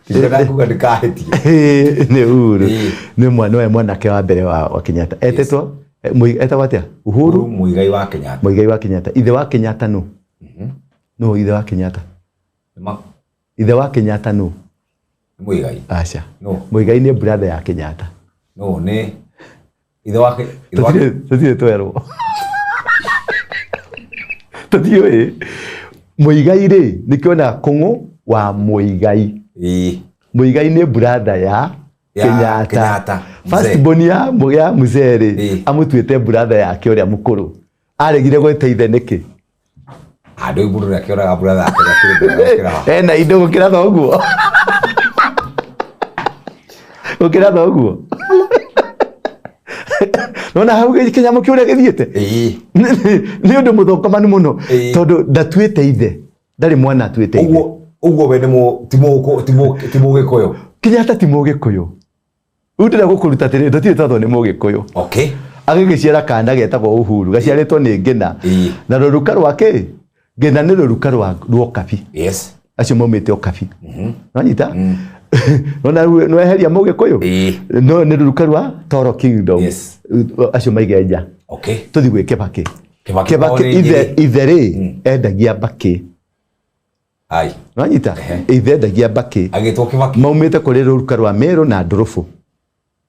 Speaker 1: Ndĩrenda kuga ndikahĩtie.
Speaker 2: Nĩ Uhuru. Nĩ mwana, nĩwe mwanake wa mbere wa Kenyatta. Etĩtwo, etagwo atĩa? Uhuru?
Speaker 1: Uhuru Muigai wa Kenyatta.
Speaker 2: Muigai wa Kenyatta. Ithe wa Kenyatta nũ? Nũ ithe wa Kenyatta? Ithe wa Kenyatta nũ?
Speaker 1: Muigai.
Speaker 2: Aca.
Speaker 1: Nũ?
Speaker 2: Muigai nĩ brother ya Kenyatta.
Speaker 1: Nũ nĩ? Ithe wake, ithe wake.
Speaker 2: Tũtirĩ twerwo, tũtiũĩ Mũigai rĩ, nĩkĩona Kũng'ũ wa Mũigai. Mũigai nĩ brother ya
Speaker 1: Ya
Speaker 2: Kenyatta.
Speaker 1: Kenyatta,
Speaker 2: First
Speaker 1: mzee.
Speaker 2: born ya mzee rĩ, amũtuĩte brother yake ũrĩa mũkũrũ. Aregire gwĩta ithe nĩkĩ?
Speaker 1: Andũ mũndũ nĩ akĩoraga brother yake gakĩrĩ mbere gũkĩra wa.
Speaker 2: Ena indo gũkĩra thoguo. Gũkĩra thoguo. Nona hau kĩnyamũ kĩũrĩa gĩthiĩte. Nĩ ũndũ mũthũkũmanu mũno tondũ ndatuĩte ithe. Ndarĩ mwana atuĩte ithe.
Speaker 1: Ũguo ũguo we nĩ mũ ti mũ ti mũ ti mũgĩkũyũ.
Speaker 2: Kenyatta ti mũgĩkũyũ. Rĩu ndĩrenda gũkũruta atĩrĩrĩ, tũtirĩ twathwo nĩ mũgĩkũyũ. Agĩgĩciara kana getagwo Uhuru, gaciarĩtwo nĩ Ngĩna. Na rũruka rwa kĩ? Ngĩna nĩ rũruka rwa Ũkabi. Acio maumĩte Ũkabi. Nĩwanyita? Nĩwona rĩu nĩweheria mũgĩkũyũ? No nĩ rũruka rwa Toro Kingdom. Acio maige nja. Tũthiĩ gwĩ Kĩbakĩ.
Speaker 1: Kĩbakĩ
Speaker 2: Kĩbakĩ
Speaker 1: o rĩngĩ
Speaker 2: ithe
Speaker 1: rĩ.
Speaker 2: ithe rĩ endagia mbakĩ.
Speaker 1: Ai.
Speaker 2: Nĩwanyita? Ithe endagia mbakĩ.
Speaker 1: Agĩtwo Kĩbakĩ.
Speaker 2: Maumĩte kũrĩ rũruka rwa Meru na Ndũrũbũ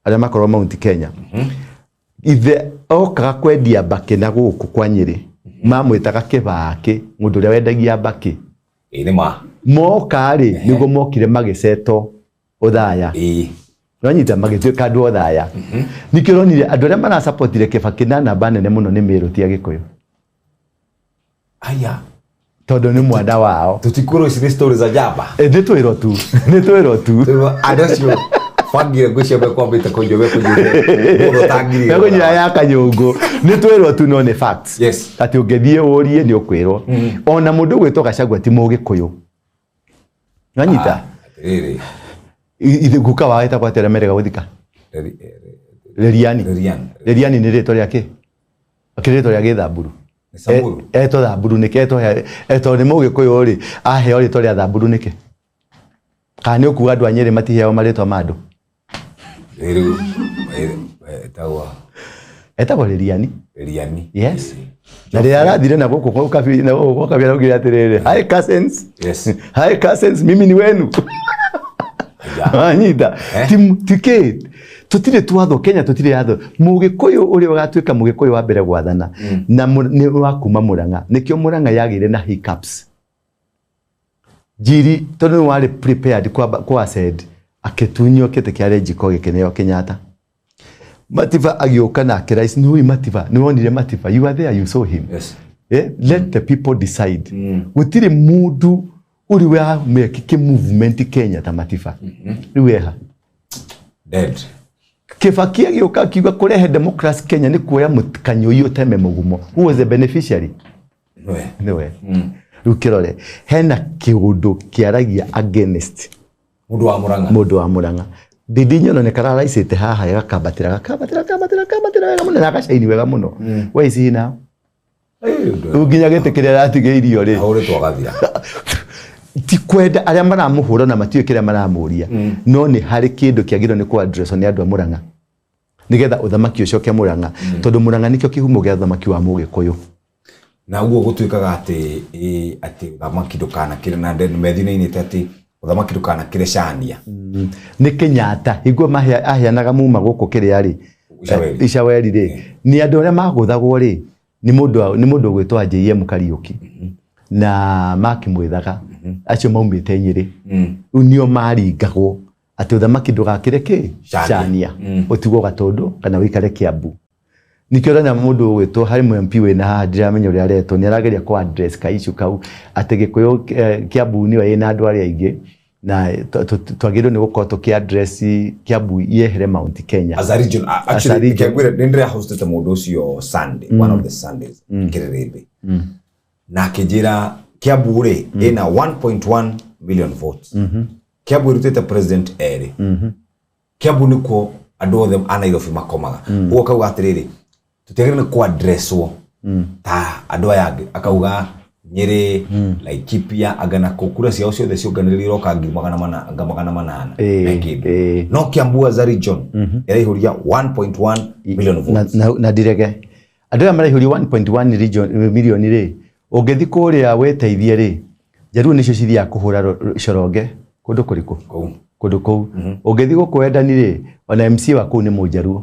Speaker 2: arĩa makoragwo Mount Kenya. Ithe okaga kwendia mbakĩ na gũkũ kwa Nyĩrĩ. Mamwĩtaga Kĩbakĩ, mũndũ ũrĩa wendagia mbakĩ.
Speaker 1: Ĩĩ nĩ ma.
Speaker 2: Moka rĩ, nĩguo mokire magĩcetwo Othaya. Nĩwanyita? Magĩtuĩka andũ a Othaya. Nĩkĩo ũronire andũ arĩa marasapotire Kĩbakĩ na namba nene mũno nĩ Meru ti Agĩkũyũ.
Speaker 1: Aya.
Speaker 2: Tondũ nĩ mwana wao.
Speaker 1: Tũtikwĩrwo ici nĩ story za jaba.
Speaker 2: Nĩ twĩrwo tu. Nĩ twĩrwo tu.
Speaker 1: Andũ acio bangire ngwĩciria mekwambĩte kũnyua mekũnyuĩte mũndũ ũtangirire.
Speaker 2: Mekũnyua ya kanyũngũ. Nĩ twĩrwo tu no nĩ facts. Atĩ ũngĩthiĩ ũrie nĩ ũkwĩrwo. Ona mũndũ ũgwĩtwo Gachagua ti mũgĩkũyũ. Nĩwanyita?
Speaker 1: Atĩrĩrĩ.
Speaker 2: Ithe guka wao etagwo atĩa ũrĩa merĩga gũthika? Reriani.
Speaker 1: Reriani.
Speaker 2: Reriani nĩ rĩtwa rĩa kĩ? Akĩrĩ rĩtwa rĩa gĩthamburu.
Speaker 1: Nĩ Samburu.
Speaker 2: Etwo Thamburu nĩkĩ? Etwo etwo nĩ mũgĩkũyũ rĩ, aheo rĩtwa rĩa Thamburu nĩkĩ? Kana nĩ ũkuga andũ a Nyĩrĩ matiheagwo marĩtwa ma andũ?
Speaker 1: Rĩu etagwo
Speaker 2: Etagwo Reriani.
Speaker 1: Reriani.
Speaker 2: Yes. Na rĩrĩa arathire na gũkũ kwa Ũkabi, na gũkũ kwa Ũkabi araugire atĩrĩrĩ, hi cousins. Hi cousins, mimi ni wenu. Wanyita? Ti kĩ? Tũtirĩ twathwo Kenya, tũtirĩ yathwo. Mũgĩkũyũ ũrĩa ũgatuĩka mũgĩkũyũ wa mbere gwathana na nĩ wa kuma Mũrang'a. Nĩkĩo Mũrang'a yagĩire na hiccups. Njiri tondũ nĩ warĩ prepared kwa ascend, akĩtunywo kĩtĩ kĩa Renjiko gĩkĩneo Kenyatta. Matiba agĩũka na akĩra nĩ ũĩ Matiba, nĩ wonire Matiba, you are there, you saw him. Let the people decide. Gũtirĩ mũndũ ũrĩ wa mekĩke movement Kenya ta Matiba. Rĩu eha?
Speaker 1: Dead.
Speaker 2: Kibaki agĩũka akiuga kũrehe democracy Kenya nĩ kuoya kanyũi ũteme mũgumo. Who was the beneficiary?
Speaker 1: Nĩwe.
Speaker 2: Nĩwe. Rĩu kĩrore hena kĩũndũ kĩaragia against
Speaker 1: Mũndũ wa Mũrang'a.
Speaker 2: Mũndũ wa Mũrang'a. Ndindi Nyoro nĩ kararaicĩte haha gakambatĩra gakambatĩra gakambatĩra gakambatĩra wega mũno na gacaini wega mũno. Where is he now? Rĩu nginya gĩtĩ kĩrĩa aratigĩirio rĩ.
Speaker 1: Ahũrĩtwo agathira.
Speaker 2: Ti kwenda arĩa maramũhũra na matiũĩ kĩrĩa maramũria. No nĩ harĩ kĩndũ kĩagĩrĩirwo nĩ kũ address nĩ andũ a Mũrang'a. Nĩgetha ũthamaki ũcoke Mũrang'a. Tondũ Mũrang'a nĩkĩo kĩhumo gĩa ũthamaki wa Mũgĩkũyũ.
Speaker 1: Na ũguo gũtuĩkaga atĩ atĩ ũthamaki ndũkanakĩre na Matthew nĩainĩte atĩ ũthamaki ndũkanakĩre cania.
Speaker 2: Nĩ Kenyatta hingo aheanaga muma gũkũ kĩrĩa rĩ,
Speaker 1: Icaweri.
Speaker 2: Icaweri rĩ, nĩ andũ arĩa magũthagwo rĩ, nĩ mũndũ ũgwĩtwo JM Kariũki na Mark Mwĩthaga, acio maumĩte Nyĩrĩ. Rĩu nĩo maringagwo atĩ ũthamaki ndũgakĩre kĩ?
Speaker 1: Cania.
Speaker 2: Cania. Ũtigwo Gatũndũ kana ũikare Kĩambu. Nĩkĩo ũrona mũndũ ũgwĩtwo harĩ mũ MP wĩna haha ndiramenya ũrĩa aretwo nĩ arageria kũ address ka issue kau atĩ Gĩkũyũ Kĩambu nĩyo ĩna andũ arĩa aingĩ na twagĩrĩirwo nĩ gũkorwo tũkĩ address Kĩambu yehere Mount Kenya.
Speaker 1: As a region,
Speaker 2: As a
Speaker 1: actually,
Speaker 2: region.
Speaker 1: ngwĩre, nĩ ndĩra hostete mũndũ ũcio Sunday, one of the Sundays, Kĩrĩrĩmbĩ. Na akĩnjĩra Kĩambu rĩ, ĩna 1.1 million votes. Kĩambu ĩrutĩte president erĩ. Kĩambu nĩkuo andũ othe a Nairobi makomaga. Ũguo akauga atĩrĩrĩ, tũtiagĩrĩirwo nĩ kũ-addresswo ta andũ aya angĩ. Akauga Nyĩrĩ, Laikipia, anga na kũ kura ciao ciothe ciũnganĩrĩirio iroka ngiri magana mana, anga magana manana na kĩndũ. No Kiambu as a region ĩraihũria 1.1 million votes.
Speaker 2: Na ndirege. Andũ aya maraihũria 1.1 region, million rĩ, ũngĩthiĩ kũrĩa wĩteithie rĩ, Njaruo nĩcio cithiaga kũhũra coronge kũndũ kũrĩkũ?
Speaker 1: Kũu.
Speaker 2: Kũndũ kũu ũngĩthiĩ gũkũ Wendani rĩ, ona MC wa kũu nĩ Mũnjaruo.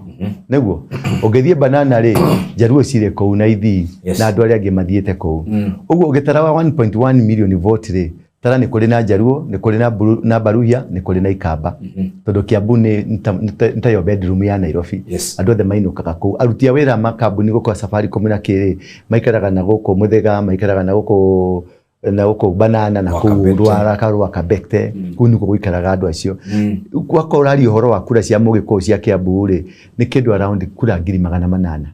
Speaker 2: Nĩguo ũngĩthiĩ Banana rĩ, Njaruo cirĩ kũu na Ithii na andũ arĩa angĩ mathiĩte kũu. Ũguo ũgĩtara wa 1.1 million vote rĩ, tara nĩ kũrĩ na Njaruo, nĩ kũrĩ na Baruhia, nĩ kũrĩ na Ikamba. Tondũ Kiambu nĩ tayo bedroom ya Nairobi. Andũ othe mainũkaga kũu. Aruti a wĩra makambuni gũkũ Safaricom na kĩrĩ maikaraga na gũkũ Mũthĩga, maikaraga na gũkũ Banana na kũu Ruaraka, Rwakabekte, kũu nĩkuo gũikaraga andũ acio. Wakorwo ũraria ũhoro wa kura cia Mũgĩkũyũ cia Kiambu rĩ, nĩ kĩndũ around kura 800,000.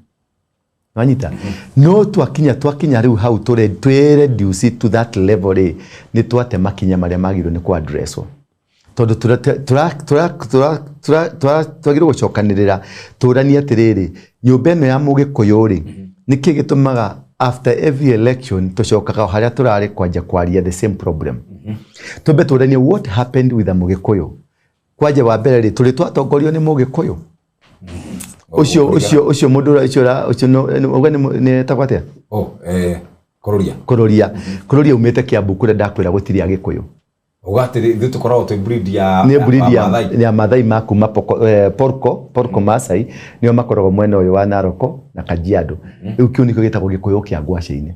Speaker 2: Wanyita? No twakinya rĩu hau twĩ reduce to that level rĩ, nĩ twate makinya marĩa magĩrĩirwo nĩ kũ addresswo. Tondũ twagĩrĩirwo gũcokanĩrĩra tũranie atĩrĩrĩ, nyũmba ĩno ya Mũgĩkũyũ rĩ, nĩkĩ gĩtũmaga after every election tũcokaga o harĩa tũrarĩ kwanja kwaria the same problem? Twambe tũranie what happened with the Mũgĩkũyũ. Kwanja wa mbere rĩ, tũrĩ twatongorio nĩ Mũgĩkũyũ? Ũcio mũndũ ũcio nĩ etagwo atĩa?
Speaker 1: Oh, Kũrũria.
Speaker 2: Kũrũria. Kũrũria umĩte Kiambu kũrĩa ndakwĩra gũtirĩ Agĩkũyũ.
Speaker 1: Uga atĩ ithuĩ tũkoragwo twĩ breed ya
Speaker 2: nĩ breed ya ya Mathai ma kuma Porko Masai, nĩo makoragwo mwena ũyũ wa Naroko na Kajiado. Rĩu kĩu nĩkĩo gĩtagwo Gĩkũyũ kĩa ngwacĩ-inĩ.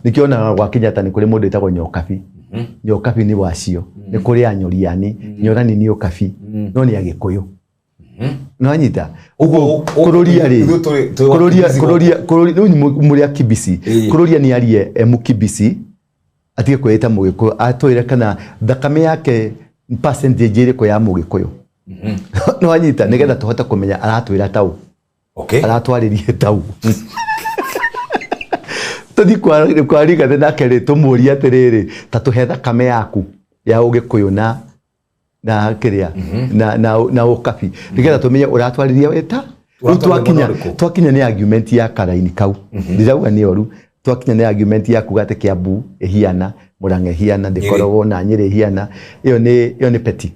Speaker 2: Nĩkĩo onaga gwa Kenyatta nĩ kũrĩ mũndũ wĩtagwo Nyokabi. Nyokabi nĩ wacio. Nĩ kũrĩ Anyoriani. Nyorani nĩ ũkabi. No nĩ Agĩkũyũ. Nĩwanyita? Ũguo kũrũria rĩ, kũrũria kũrũria kũrũria rĩu mũrĩ akibisi. Kũrũria nĩ arie e mũkibisi, atige kwĩĩta Mũgĩkũyũ, atwĩre kana thakame yake percentage ĩrĩkũ ya Mũgĩkũyũ. Nĩwanyita? Nĩgetha tũhote kũmenya aratwĩra taũ. Aratwarĩrie tau. Tũthiĩ kwa Rigathĩ nake rĩ, tũmũrie atĩrĩrĩ, ta tũhe thakame yaku ya Ũgĩkũyũ na kĩrĩa na ũkabi, nĩgetha tũmenye ũratwarĩria wĩta. Rĩu twakinya nĩ argument ya karaini kau, ndirauga nĩ oru. Twakinya nĩ argument ya kuga atĩ Kiambu ĩhiana Murang'a, ĩhiana ndĩkoragwo na Nyĩrĩ ĩhiana, ĩyo nĩ petty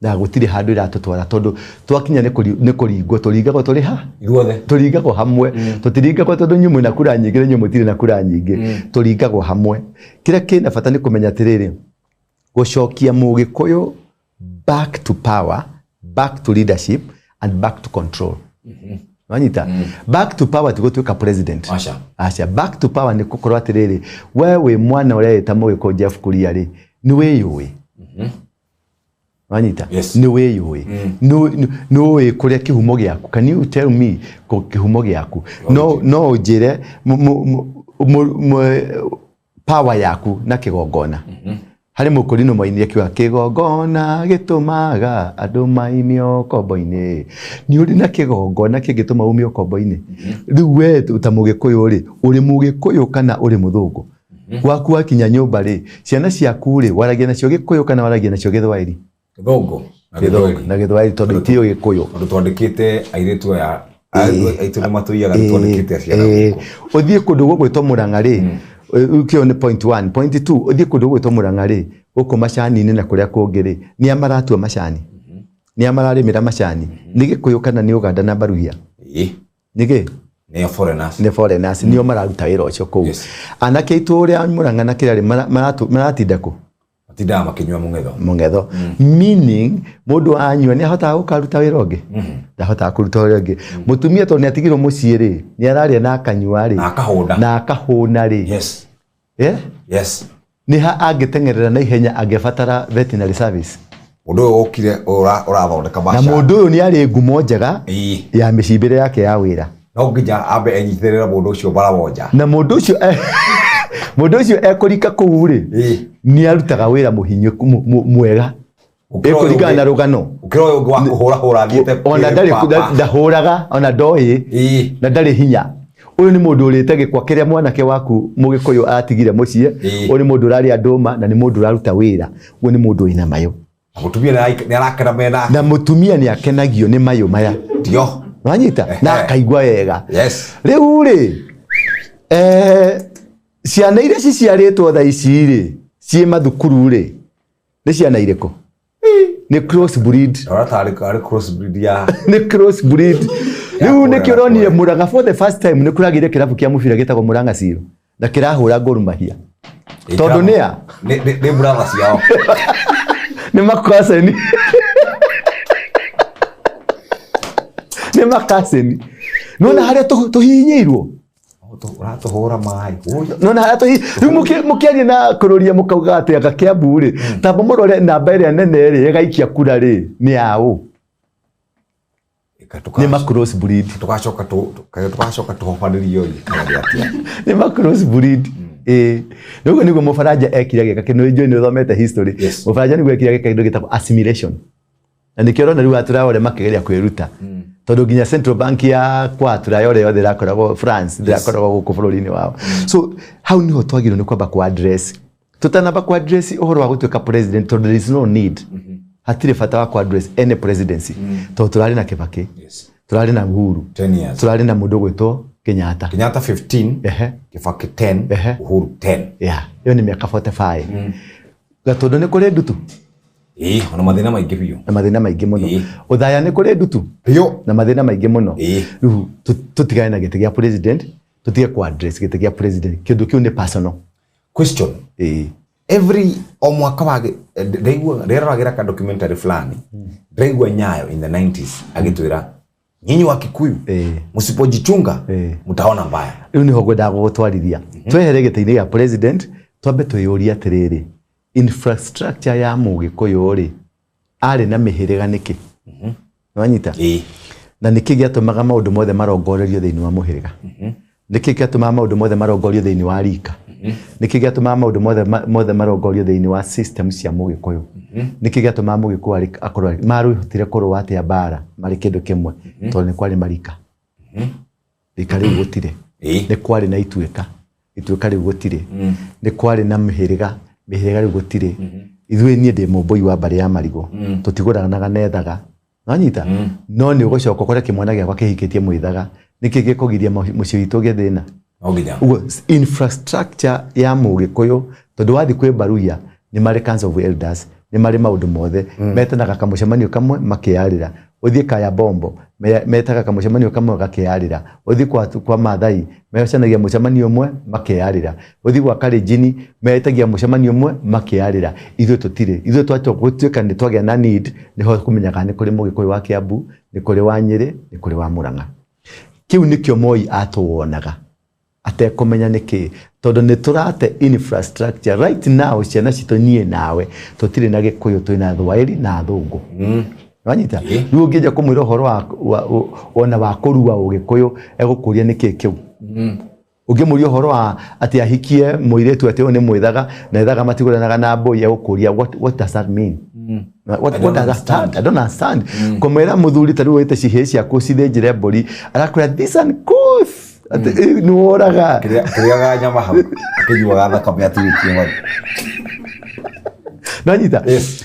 Speaker 2: na gũtirĩ handũ ĩratũtwara, tondũ twakinya nĩ kũringwo tũringagwo tũrĩ ha?
Speaker 1: Ithuothe.
Speaker 2: Tũringagwo hamwe. Tũtiringagwo tondũ inyuĩ mwĩna kura nyingĩ na inyuĩ mũtirĩ na kura nyingĩ. Tũringagwo hamwe. Kĩrĩa kĩna bata nĩ kũmenya atĩrĩrĩ, gũcokia Mũgĩkũyũ back to power, back to leadership and back to control. Wanyita? Back to power ti gũtuĩka president.
Speaker 1: Aca.
Speaker 2: Aca. Back to power nĩ gũkorwo atĩrĩrĩ, we wĩ mwana ũreĩta Mũgĩkũyũ Jeff Kuria rĩ, nĩ wĩyũĩ. Wanyita?
Speaker 1: Yes.
Speaker 2: Nĩ wĩyũĩ. Nĩ ũĩ kũrĩa kĩhumo gĩaku. Can you tell me kĩhumo gĩaku? No ũnjĩre power yaku na kĩgongona? Harĩ mũkũrinũ moinire kiuga kĩgongona gĩtũmaga andũ maime ũkombo-inĩ. Nĩ ũrĩ na kĩgongona kĩngĩtũma ume ũkombo-inĩ? Rĩu we ta Mũgĩkũyũ rĩ, ũrĩ Mũgĩkũyũ kana ũrĩ mũthũngũ? Gwaku wakinya nyũmba rĩ, ciana ciaku rĩ, waragia nacio Gĩkũyũ kana waragia nacio Gĩthwaĩri?
Speaker 1: Gĩthũngũ na Gĩthwaĩri.
Speaker 2: Na Gĩthwaĩri, tondũ itiũĩ Gĩkũyũ.
Speaker 1: Tondũ twandĩkĩte airĩtu aya aitũ nĩ matũiyaga, nĩ twandĩkĩte aciara gũkũ.
Speaker 2: Ũthiĩ kũndũ gũgwĩtwo Mũrang'a rĩ, kĩo nĩ point one. Point two, ũthiĩ kũndũ gũgwĩtwo Mũrang'a rĩ, gũkũ macani-inĩ na kũrĩa kũngĩ rĩ, nĩ a maratua macani? Nĩ a mararĩmĩra macani? Nĩ Gĩkũyũ kana nĩ Ũganda na Baruhia? Nĩ kĩ?
Speaker 1: Nĩ foreigners.
Speaker 2: Nĩ foreigners, nĩo mararuta wĩra ũcio kũu. Anake aitũ ũrĩa Mũrang'a na kĩrĩa rĩ, maratinda kũ?
Speaker 1: Matindaga makĩnyua mũng'etho.
Speaker 2: Mũng'etho. Meaning mũndũ anyua nĩ ahotaga gũkaruta wĩra ũngĩ? Ndahotaga kũruta wĩra ũngĩ. Mũtumia tondũ nĩ atigirwo mũciĩ rĩ, nĩ ararĩa na akanyua rĩ,
Speaker 1: na akahũna.
Speaker 2: Na akahũna rĩ. Eh?
Speaker 1: Yes.
Speaker 2: Nĩ ha angĩteng'erera na ihenya angĩbatara veterinary service?
Speaker 1: Mũndũ ũyũ ũkire ũrathondeka
Speaker 2: Na
Speaker 1: macani.
Speaker 2: Mũndũ ũyũ nĩ arĩ ngumo njega ya mĩcimbĩre yake ya wĩra.
Speaker 1: No nginya ambe enyitĩrĩre mũndũ ũcio mara wonja.
Speaker 2: Na mũndũ ũcio ekũrika kũu rĩ, nĩ arutaga wĩra mũhinyu mwega.
Speaker 1: Gũkĩra ũyũ
Speaker 2: Ĩkũringana na rũgano.
Speaker 1: Gũkĩra ũyũ ũngĩ wa kũhũra hũra athiĩte
Speaker 2: Ona ndarĩ
Speaker 1: papa.
Speaker 2: Ndahũraga ona ndoĩ na ndarĩ hinya. Ũyũ nĩ mũndũ ũrĩte gĩkwa kĩrĩa mwanake waku Mũgĩkũyũ atigire mũciĩ. Ũyũ nĩ mũndũ ũrarĩa ndũma na nĩ mũndũ ũraruta wĩra. Ũyũ nĩ mũndũ wĩna mayũ.
Speaker 1: Na mũtumia nĩ arakena mena.
Speaker 2: Na mũtumia nĩ akenagio nĩ mayũ maya.
Speaker 1: Ndio.
Speaker 2: Wanyita? Na akaigua wega. Rĩu rĩ, ciana iria ciciarĩtwo thaa ici rĩ, ciĩ mathukuru rĩ, nĩ ciana irĩkũ? Nĩ cross breed.
Speaker 1: Ndona tarĩ arĩ cross breed ya
Speaker 2: Nĩ cross breed.
Speaker 1: Ya
Speaker 2: Rĩu
Speaker 1: kũrĩa
Speaker 2: nĩkĩo
Speaker 1: na
Speaker 2: ũronire
Speaker 1: kũrĩa.
Speaker 2: Murang'a for the first time nĩ kũragĩire kĩrabu kĩa mũbira gĩtagwo Murang'a Seal na kĩrahũra Gor Mahia. Tondũ nĩ a?
Speaker 1: Nĩ brother ciao.
Speaker 2: Nĩ makwaceni. Nĩ makacini. Nona harĩa tũhihinyĩirwo.
Speaker 1: Ũratũhũra maĩ.
Speaker 2: Nona harĩa tũhi rĩu mũkĩaria na kũrũria mũkauga atĩ anga Kiambu rĩ, tamba mũrore namba ĩrĩa nene rĩ ĩgaikia kura rĩ nĩ yaũ? Nĩ ma cross breed.
Speaker 1: Tũgacoka tũgacoka tũhobanĩrio ĩ kana nĩ atĩa?
Speaker 2: Nĩ ma cross breed. Ĩĩ. Rĩu nĩguo Mũbaranja ekire agĩka kĩndũ, njũĩ nĩ ũthomete history. Mũbaranja nĩguo ekire agĩka kĩndũ gĩtagwo assimilation. Na nĩkĩo ũrona rĩu Aturaya ũrĩa makĩgeria kwĩruta. Tondũ nginya Central Bank ya kwa Aturaya ũrĩa yothe ĩrakoragwo France, ndĩrakoragwo gũkũ bũrũri-inĩ wao. So hau niho twagĩrĩirwo nĩ kwamba kũ address. Tũtanamba kũ address ũhoro wa gũtuĩka president, tondũ there is no need. Hatirĩ bata wa kũ address any presidency. Tondũ tũrarĩ na Kibaki, tũrarĩ na Uhuru,
Speaker 1: 10 years.
Speaker 2: Tũrarĩ na mũndũ ũgwĩtwo Kenyatta.
Speaker 1: Kenyatta 15, Kibaki 10, Uhuru 10.
Speaker 2: Yeah, ĩyo nĩ mĩaka 45. Gatũndũ nĩ kũrĩ ndutu.
Speaker 1: Ĩĩ, ona mathĩna maingĩ biũ.
Speaker 2: Na mathĩna maingĩ mũno. Ũthaya nĩ kũrĩ ndutu.
Speaker 1: Biũ.
Speaker 2: Na mathĩna maingĩ mũno. Rĩu tũtigane na gĩtĩ gĩa president, tũtige kũ address gĩtĩ gĩa president. Kĩndũ kĩu nĩ personal.
Speaker 1: Question. Every o mwaka wa ndaigua ndĩroragĩra ka documentary fulani, ndaigua Nyayo in the 90s agĩtwĩra, "Nyinyi wa Kikuyu, msipojichunga mtaona mbaya."
Speaker 2: Rĩu nĩho ngwendaga gũgũtwarithia. Twehere gĩtĩ-inĩ gĩa president, twambe twĩyũrie atĩrĩrĩ, infrastructure ya Mũgĩkũyũ rĩ, arĩ na mĩhĩrĩga nĩkĩ? Nĩwanyita?
Speaker 1: Ĩĩ.
Speaker 2: Na nĩkĩ gĩatũmaga maũndũ mothe marongorerio thĩinĩ wa mũhĩrĩga? Nĩkĩ gĩatũmaga maũndũ mothe marongorio thĩinĩ wa rika? Nĩkĩ gĩatũmaga maũndũ mothe marongorio thĩinĩ wa system cia Mũgĩkũyũ? Nĩkĩ gĩatũmaga Mũgĩkũyũ akorwo marũhotire kũrũa atĩa mbara marĩ kĩndũ kĩmwe? Tondũ nĩ kwarĩ marika. Rika rĩu gũtirĩ. Nĩ kwarĩ na ituĩka. Ituĩka rĩu gũtirĩ. Nĩ kwarĩ na mĩhĩrĩga. Mĩhĩrĩga rĩu gũtirĩ. Ithuĩ niĩ ndĩ mũmbũi wa mbarĩ ya Marigũ. Tũtigũranaga na ethaga. Wanyita? No nĩ ũgũcoka ũkore kĩmwana gĩakwa kĩhikĩtie mwĩthaga. Nĩkĩ gĩkũgiria mũciĩ witũ ũgĩe thĩna?
Speaker 1: No nginya.
Speaker 2: Ũguo infrastructure ya Mũgĩkũyũ, tondũ wathiĩ kwĩ Baruya nĩ marĩ Council of Elders, nĩ marĩ maũndũ mothe. Metanaga kamũcemanio kamwe makeyarĩra. Ũthiĩ Kaya Bombo metaga kamũcemanio kamwe gakeyarĩra. Ũthiĩ kwa Maathai mecanagia mũcemanio ũmwe makeyarĩra. Ũthiĩ gwa Kalenjin metagia mũcemanio ũmwe makeyarĩra. Ithuĩ tũtirĩ. Ithuĩ twatua gũtuĩka nĩ twagĩa na need nĩho kũmenyaga nĩ kũrĩ Mũgĩkũyũ wa Kiambu, nĩ kũrĩ wa Nyĩrĩ, nĩ kũrĩ wa Mũrang'a. Kĩu nĩkĩo Moi atũwonaga atekũmenya nĩkĩ, tondũ nĩ tũrate infrastructure right now. Ciana citũ, niĩ nawe tũtirĩ na Gĩkũyũ, twĩna Thwaĩri na Athũngũ. Wanyita? Rĩu ũngĩnja kũmwĩra ũhoro wa ona wa kũrua Ũgĩkũyũ, egũkũria nĩkĩ kĩu. Ũngĩmũria ũhoro wa atĩ ahikie mũirĩtu atĩ ũyũ nĩ mwĩthaga na ethaga matigũranaga na mbũi, egũkũria, What does that mean? What does that stand? I don't understand." Kũmwĩra mũthuri ta rĩu wĩte cihĩĩ ciaku cithĩnjĩre mbũri, arakwĩra, "This uncouth," atĩ nĩ woraga.
Speaker 1: Kĩrĩaga nyama hau akĩnyuaga thakame aturĩtie maru.
Speaker 2: Nanyita?
Speaker 1: Yes.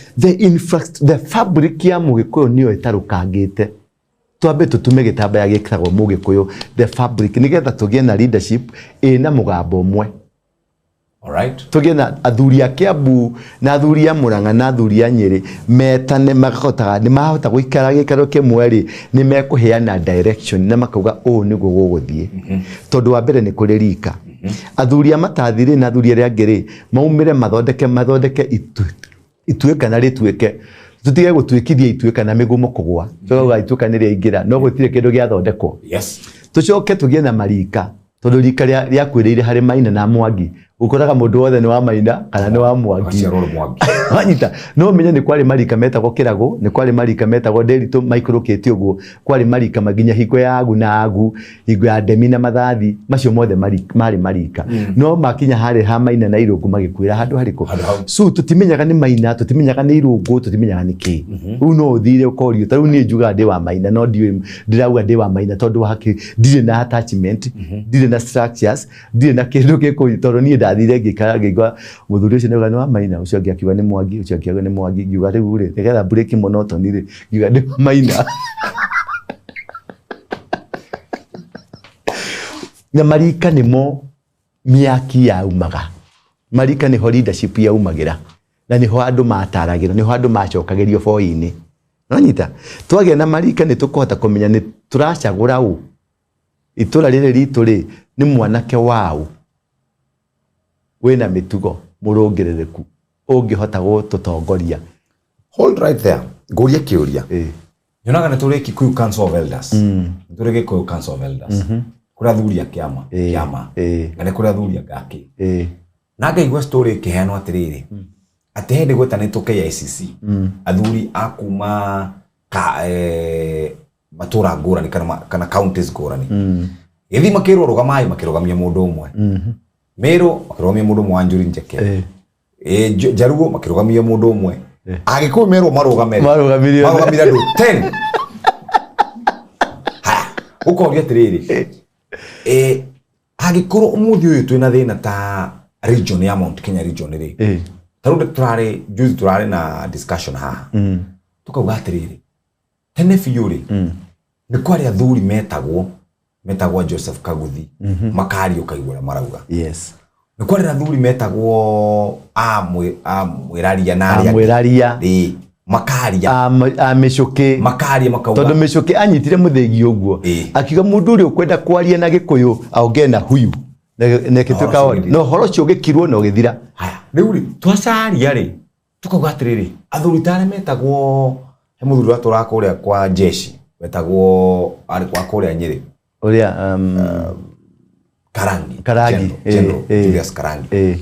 Speaker 2: The fabric ya Mũgĩkũyũ nĩyo ĩtarũkangĩte. Twambe tũtume gĩtambaya gĩkagwo Mũgĩkũyũ, the fabric, nĩgetha tũgĩe na leadership ĩna mũgambo ũmwe. Tũgĩe na athuri a Kiambu na athuri a Murang'a na athuri a Nyĩrĩ metane, makahotaga nĩ mahota gũikara gĩikaro kĩmwe rĩ, nĩ mekũheana direction na makauga ũũ nĩguo gũgũthiĩ. Tondũ wa mbere nĩ kũrĩ rika. Athuri a matathi rĩ na athuri arĩa angĩ rĩ, maumĩre mathondeke ituĩka na rĩtuĩke, tũtige gũtuĩkithia ituĩka na mĩgumo kũgwa, tũkauga ituĩka nĩ rĩaingĩra no gũtirĩ kĩndũ gĩathondekwo. Tũcoke tũgĩe na marika, tondũ rika rĩakuĩrĩire harĩ Maina na Mwangi. Ũkoraga mũndũ wothe nĩ wa Maina kana nĩ wa Mwangi.
Speaker 1: Ũgaciarwo ũrĩ Mwangi.
Speaker 2: Wanyita? No ũmenye nĩ kwarĩ marika metagwo Kĩragũ, nĩ kwarĩ marika metagwo Ndĩritũ maikũrũkĩte ũguo, kwarĩ marika nginya hingo ya Agu na Agu, hingo ya Ndemi na Mathathi, macio mothe marĩ marika. No makinya harĩ ha Maina na Irũngũ magĩkuĩra handũ harĩkũ?
Speaker 1: Handũ hau.
Speaker 2: So tũtimenyaga nĩ Maina, tũtimenyaga nĩ Irũngũ, tũtimenyaga nĩ kĩ. Rĩu no ũthire ũkorio, ta rĩu niĩ njugaga ndĩ wa Maina, no ndiũĩ ndĩrauga ndĩ wa Maina tondũ wa kĩ? Ndirĩ na attachment, ndirĩ na structures, ndirĩ na kĩndũ gĩkũ, tondũ niĩ ndathire ngĩikara ngĩigua mũthuri ũcio nĩauga nĩ wa Maina, ũcio ũngĩ akiuga nĩ Mwangi, ũcio ũngĩ akiuga nĩ Mwangi, ngiuga rĩu rĩ, nĩgetha break monotony rĩ, ngiuga ndĩ wa Maina. Na marika nĩmo mĩaki yaumaga, marika nĩho leadership yaumagĩra, na nĩho andũ mataragĩrwo, nĩho andũ macokagĩrio boi-inĩ. Nonyita? Twagĩa na marika nĩ tũkũhota kũmenya nĩ tũracagũra ũ, itũra rĩrĩ ritũ rĩ, nĩ mwanake waũ wĩna mĩtugo mũrũngĩrĩrĩku ũngĩhota gũtũtongoria.
Speaker 1: Hold right there. Ngũrie kĩũria. Nyonaga nĩ tũrĩ Kikuyu Council of Elders, nĩ tũrĩ Gĩkũyũ Council of Elders, kũrĩ athuri a kĩama kĩama na nĩ kũrĩ athuri a ngakĩ. Na ngaigua story ĩkĩheanwo atĩrĩrĩ, atĩ he hĩndĩ gwetanĩtwo KICC, athuri a kuma ka, matũra ngũrani kana, kana counties ngũrani, gĩthiĩ makĩrwo rũgamai, makĩrũgamia mũndũ ũmwe. Meru makĩrũgamia mũndũ ũmwe wa Njuri Njeke. Jaruo makĩrũgamia mũndũ ũmwe. Agĩkũyũ merwo marũgame rĩ,
Speaker 2: Marũgamirie othe.
Speaker 1: Marũgamire andũ 10. Haya, ũkoria atĩrĩrĩ, angĩkorwo ũmũthĩ ũyũ twĩna thĩna ta region ya Mount Kenya region rĩ, ta rĩu tũrarĩ juzi tũrarĩ na discussion haha, tukauga atĩrĩrĩ, tene biũ rĩ, nĩ kwarĩ athuri metagwo Joseph Kaguthi, makaria ũkaigua ũrĩa marauga. Nĩ kwarĩ na athuri metagwo a mwĩraria na arĩa angĩ.
Speaker 2: Amwĩraria.
Speaker 1: Ĩĩ, makaria.
Speaker 2: A mĩcũkĩ.
Speaker 1: Makaria makauga.
Speaker 2: Tondũ mĩcũkĩ anyitire mũthĩgi ũguo, akiuga mũndũ ũrĩa ũkwenda kwaria na Gĩkũyũ aongee na huyu, na ĩgĩtuĩka
Speaker 1: Ũhoro ũcio.
Speaker 2: Na ũhoro ũcio ũgĩkirwo na ũgĩthira.
Speaker 1: Haya, rĩu rĩ, twacaria rĩ, tukauga atĩrĩrĩ, athuri ta arĩa metagwo, he mũthuri watũraga kũrĩa kwa jeshi wetagwo, arĩ kwa kũrĩa Nyĩrĩ.
Speaker 2: Ũrĩa,
Speaker 1: Karangi.
Speaker 2: Karangi,
Speaker 1: General, General Julius Karangi.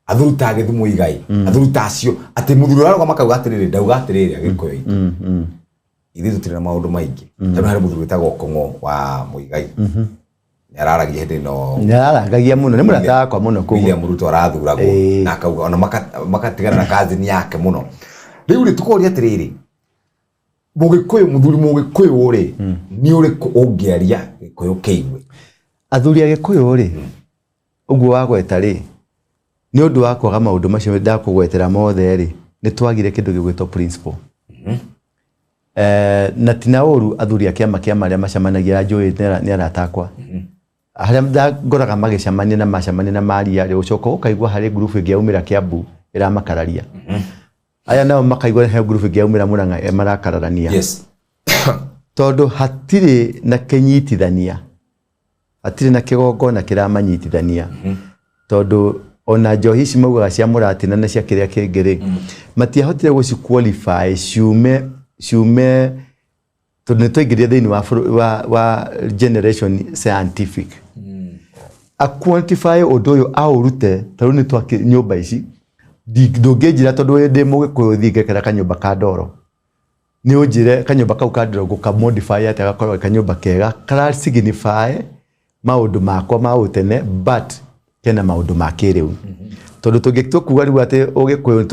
Speaker 1: Athuri ta Gĩthumo Igai, athuri ta acio, atĩ mũthuri ũrarũgama akauga atĩrĩrĩ, ndauga atĩrĩrĩ, Agĩkũyũ aitũ, ithuĩ tũtirĩ na maũndũ maingĩ. Tondũ harĩ mũthuri wĩtagwo Kong'o wa Mũigai, nĩ araragia hĩndĩ ĩno.
Speaker 2: Nĩ ararangagia mũno, nĩ mũrata wakwa mũno koguo.
Speaker 1: William Ruto arathuragwo, na akauga ona makatigana na kazini yake mũno. Rĩu rĩ, tũkoria atĩrĩrĩ, Mũgĩkũyũ, mũthuri Mũgĩkũyũ rĩ, nĩ ũrĩkũ ũngĩaria Gĩkũyũ kĩigue?
Speaker 2: Athuri a Gĩkũyũ rĩ, ũguo wagweta rĩ, nĩ ũndũ wa kwaga maũndũ macio ndakũgwetera mothe rĩ, nĩ twagire kĩndũ gĩgwĩtwo principle. Na ti na ũru athuri a kĩama kĩa marĩa macemanagia njũĩ nĩ arata akwa. Harĩa ngoraga magĩcemania na macemania na maria rĩ, ũcoka ũkaigua harĩ ngurubu ĩngĩ yaumĩra Kiambu ĩramakararia. Aya nao makaigua he ngurubu ĩngĩ yaumĩra Murang'a marakararania. Tondũ hatirĩ na kĩnyitithania, hatirĩ na kĩgongona kĩramanyitithania. Tondũ ona njohi ici maugaga cia mũratina na cia kĩrĩa kĩngĩ rĩ, matiahotire gũci qualify ciume tondũ nĩ twaingĩrire thĩinĩ wa wa generation scientific. A quantify ũndũ ũyũ aũrute, ta rĩu nĩ twakĩ nyũmba ici, ndũngĩnjĩra tondũ ndĩ Mũgĩkũyũ thiĩ ngekera kanyũmba ka ndoro. Nĩ ũnjĩre kanyũmba kau ka ndoro ngũka modify atĩa gakorwo kanyũmba kega kara signify maũndũ makwa ma ũtene, but kena maũndũ ma kĩrĩu. Tondũ tũngĩtua kuga rĩu atĩ Ũgĩkũyũ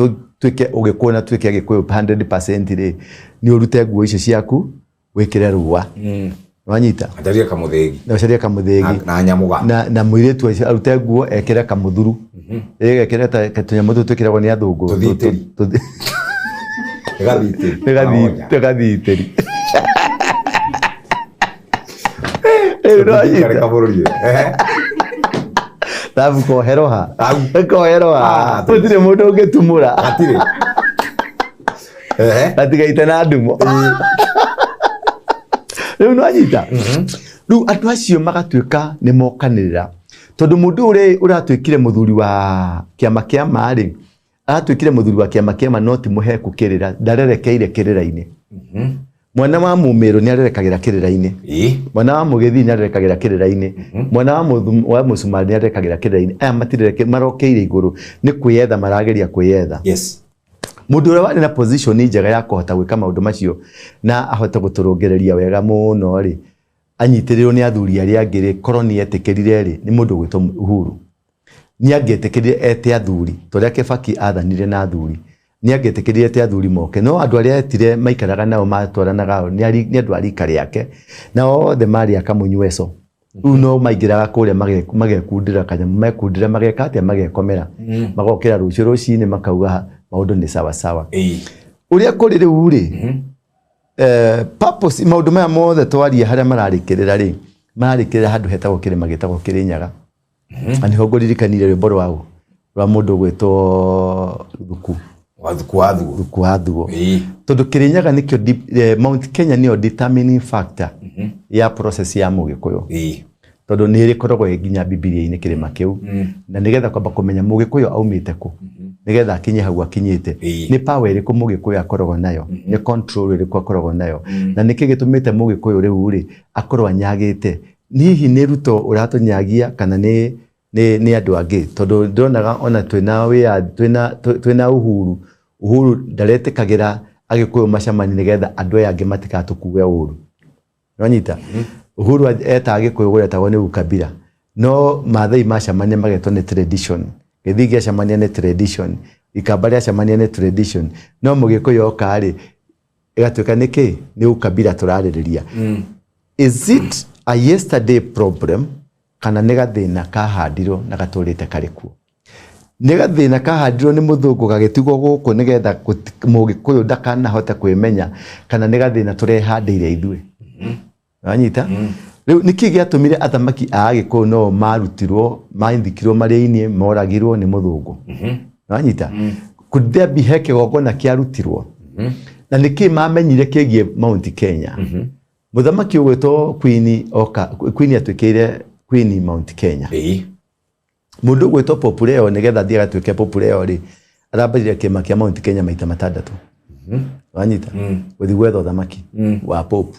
Speaker 2: tuĩke Ũgĩkũyũ na tuĩke Agĩkũyũ 100% rĩ, nĩ ũrute nguo icio ciaku wĩkĩre rũa. Wanyita?
Speaker 1: Acarie kamũthĩgi.
Speaker 2: Na ũcarie kamũthĩgi.
Speaker 1: Na nyamũga.
Speaker 2: Na mũirĩtu ũcio arute nguo ekĩre kamũthuru. Ekĩre ta tũnyamũ tũtũ twĩkĩragwo nĩ athũngũ.
Speaker 1: Tũthitĩri. Gathitĩri.
Speaker 2: Gathitĩri. Rĩu no
Speaker 1: Tũthikare
Speaker 2: anyita.
Speaker 1: kabũrũri.
Speaker 2: Thabu koherwo ha?
Speaker 1: Thabu.
Speaker 2: Koherwo ha?
Speaker 1: Ah,
Speaker 2: Gũtirĩ mũndũ ũngĩtumũra.
Speaker 1: Hatirĩ.
Speaker 2: Gatigaite na ndumo. Rĩu no anyita. Rĩu andũ acio magatuĩka nĩ mokanĩrĩra. Tondũ mũndũ ũrĩa ũratuĩkire mũthuri wa kĩama kĩa ma rĩ, aratuĩkire mũthuri wa kĩama kĩa ma no ti mũheku kĩrĩra, ndarerekeire kĩrĩra-inĩ. Mwana wa Mũmĩrũ nĩ arerekagĩra kĩrĩra-inĩ. Mwana wa Mũgĩthii nĩ arerekagĩra kĩrĩra-inĩ. Mwana wa Mũcumarĩ nĩ arerekagĩra kĩrĩra-inĩ. Aya matirereke, marokeire igũrũ nĩ kwĩyetha, marageria kwĩyetha. Mũndũ ũrĩa warĩ na position njega ya kũhota gwĩka maũndũ macio na ahote gũtũrũngĩrĩria wega mũno rĩ, anyitĩrĩrwo nĩ athuri arĩa angĩ rĩ, korwo nĩ etĩkĩrire rĩ, nĩ mũndũ ũgwĩtwo Uhuru. Nĩ angĩetĩkĩrire ete athuri, ta ũrĩa Kibaki athanire na athuri. Nĩ angĩetĩkĩrire ete athuri moke, no andũ arĩa etire maikaraga nao matwaranaga nao, nĩ andũ a rika rĩake, na othe marĩ a kamũnyueco. Rĩu no maingĩraga kũrĩa magekundĩra kanyamũ, mekundĩra mageka atĩa, magekomera. Magokĩra rũciũ rũcinĩ makauga maũndũ nĩ sawa sawa. Ũrĩa kũrĩ rĩu rĩ, purpose, maũndũ maya mothe twaria harĩa mararĩkĩrĩra rĩ, mararĩkĩrĩra handũ hetagwo kĩrĩma gĩtagwo Kĩrĩnyaga. Na nĩho ngũririkanire rwĩmbo rwa mũndũ ũgwĩtwo Thuku.
Speaker 1: Wa Thuku wa Thuo.
Speaker 2: Thuku wa Thuo. Tondũ Kĩrĩnyaga nĩkĩo Mount Kenya nĩyo determining factor ya process ya Mũgĩkũyũ. Tondũ nĩ ĩrĩkoragwo ĩ nginya Bibilia-inĩ kĩrĩma kĩu. Na nĩgetha kwamba kũmenya Mũgĩkũyũ aumĩte kũ. Nĩgetha akinye hau akinyĩte. Nĩ power ĩrĩkũ Mũgĩkũyũ akoragwo nayo? Nĩ control ĩrĩkũ akoragwo nayo? Na nĩkĩ gĩtũmĩte Mũgĩkũyũ rĩu rĩ akorwo anyagĩte? Hihi nĩ Ruto ũratũnyagia kana nĩ andũ angĩ? Tondũ ndĩronaga ona twĩna wĩyathi, twĩna Uhuru, Uhuru ndaretĩkagĩra Agĩkũyũ macemanie nĩgetha andũ aya angĩ matigatũkue ũru. Nĩwanyita? Uhuru etaga Gĩkũyũ kũretagwo nĩ ukabila. No Maathai macemania magetwo nĩ tradition. Gĩthii gĩacemania nĩ tradition. Ikamba rĩacemania nĩ tradition. No Mũgĩkũyũ oka rĩ, ĩgatuĩka nĩ kĩ? Nĩ ukabila tũrarĩrĩria. Is it a yesterday problem kana nĩ gathĩna kahandirwo na gatũrĩte karĩ kuo? Nĩ gathĩna kahandirwo nĩ mũthũngũ gagĩtigwo gũkũ nĩgetha Mũgĩkũyũ ndakanahote kwĩmenya kana nĩ gathĩna tũrehandĩire ithuĩ? Wanyita? Rĩu nĩkĩ gĩatũmire athamaki a Agĩkũyũ no marutirwo mathikirwo marĩa-inĩ moragirwo nĩ mũthũngũ? Wanyita? Could there be he kĩgongona kĩarutirwo? Na nĩkĩ mamenyire kĩgiĩ Mount Kenya? Mũthamaki ũgwĩtwo Queen oka, Queen atuĩkĩire Queen Mount Kenya. Mũndũ ũgwĩtwo Pope Leo nĩgetha athiĩ agatuĩke Pope Leo rĩ, arambarire kĩrĩma kĩa Mount Kenya maita matandatũ. Wanyita? Gũthiĩ gwetha ũthamaki wa Pope.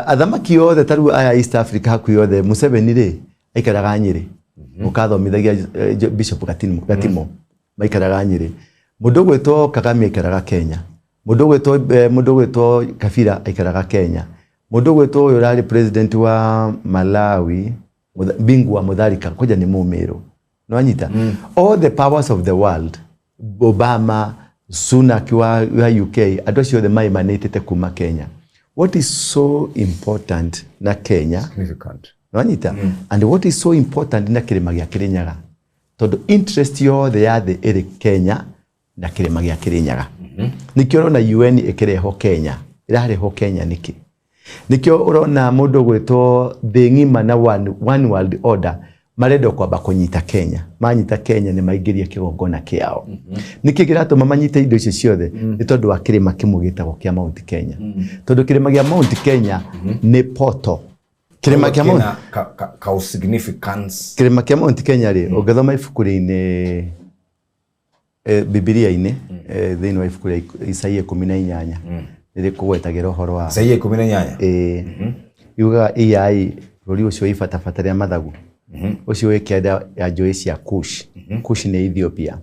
Speaker 2: Athamaki othe ta rĩu aya East Africa hakuhĩ othe, Museveni rĩ, aikaraga Nyĩrĩ. Ũkathomithagia Bishop Gatimo. Maikaraga Nyĩrĩ. Mũndũ ũgwĩtwo Kagame aikaraga Kenya. Mũndũ ũgwĩtwo Kabila aikaraga Kenya. Mũndũ ũgwĩtwo ũyũ ũrarĩ president wa Malawi, Bingu wa Mutharika, kwanja nĩ Mũmĩrũ. Nĩwanyita? All the powers of the world, Obama, Sunak wa UK, andũ acio othe maimanĩtĩte kuma Kenya. What is so important na Kenya?
Speaker 1: Significant.
Speaker 2: Nĩwanyita? And what is so important na kĩrĩma gĩa Kĩrĩnyaga? Tondũ interest yothe ya thĩ ĩrĩ Kenya na kĩrĩma gĩa Kĩrĩnyaga. Nĩkĩo ũrona UN ĩkĩrehwo Kenya. Ĩrarehwo Kenya nĩkĩ? Nĩkĩo ũrona mũndũ ũgwĩtwo thĩ ng'ima na one world order marenda kwamba kũnyita Kenya. Manyita Kenya nĩ maingĩria kĩgongona kĩao. Nĩkĩ kĩratũma manyite indo icio ciothe? Nĩ tondũ wa kĩrĩma kĩmwe gĩtagwo kĩa Mount Kenya. Tondũ kĩrĩma kĩa Mount Kenya nĩ portal. Kĩrĩma kĩa Mount
Speaker 1: Kĩna ka significance.
Speaker 2: Kĩrĩma kĩa Mount Kenya rĩ, ũngĩthoma ibuku-inĩ Bibilia-inĩ, thĩinĩ wa ibuku rĩa Isaia 18 nĩ rĩkũgwetagĩra ũhoro wa
Speaker 1: Isaia 18.
Speaker 2: Ĩĩ. Yugaga iyai bũrũri ũcio wĩ ibatabata rĩa mathagu, ũcio wĩ kĩanda ya njũĩ cia Kush. Kush nĩ Ethiopia.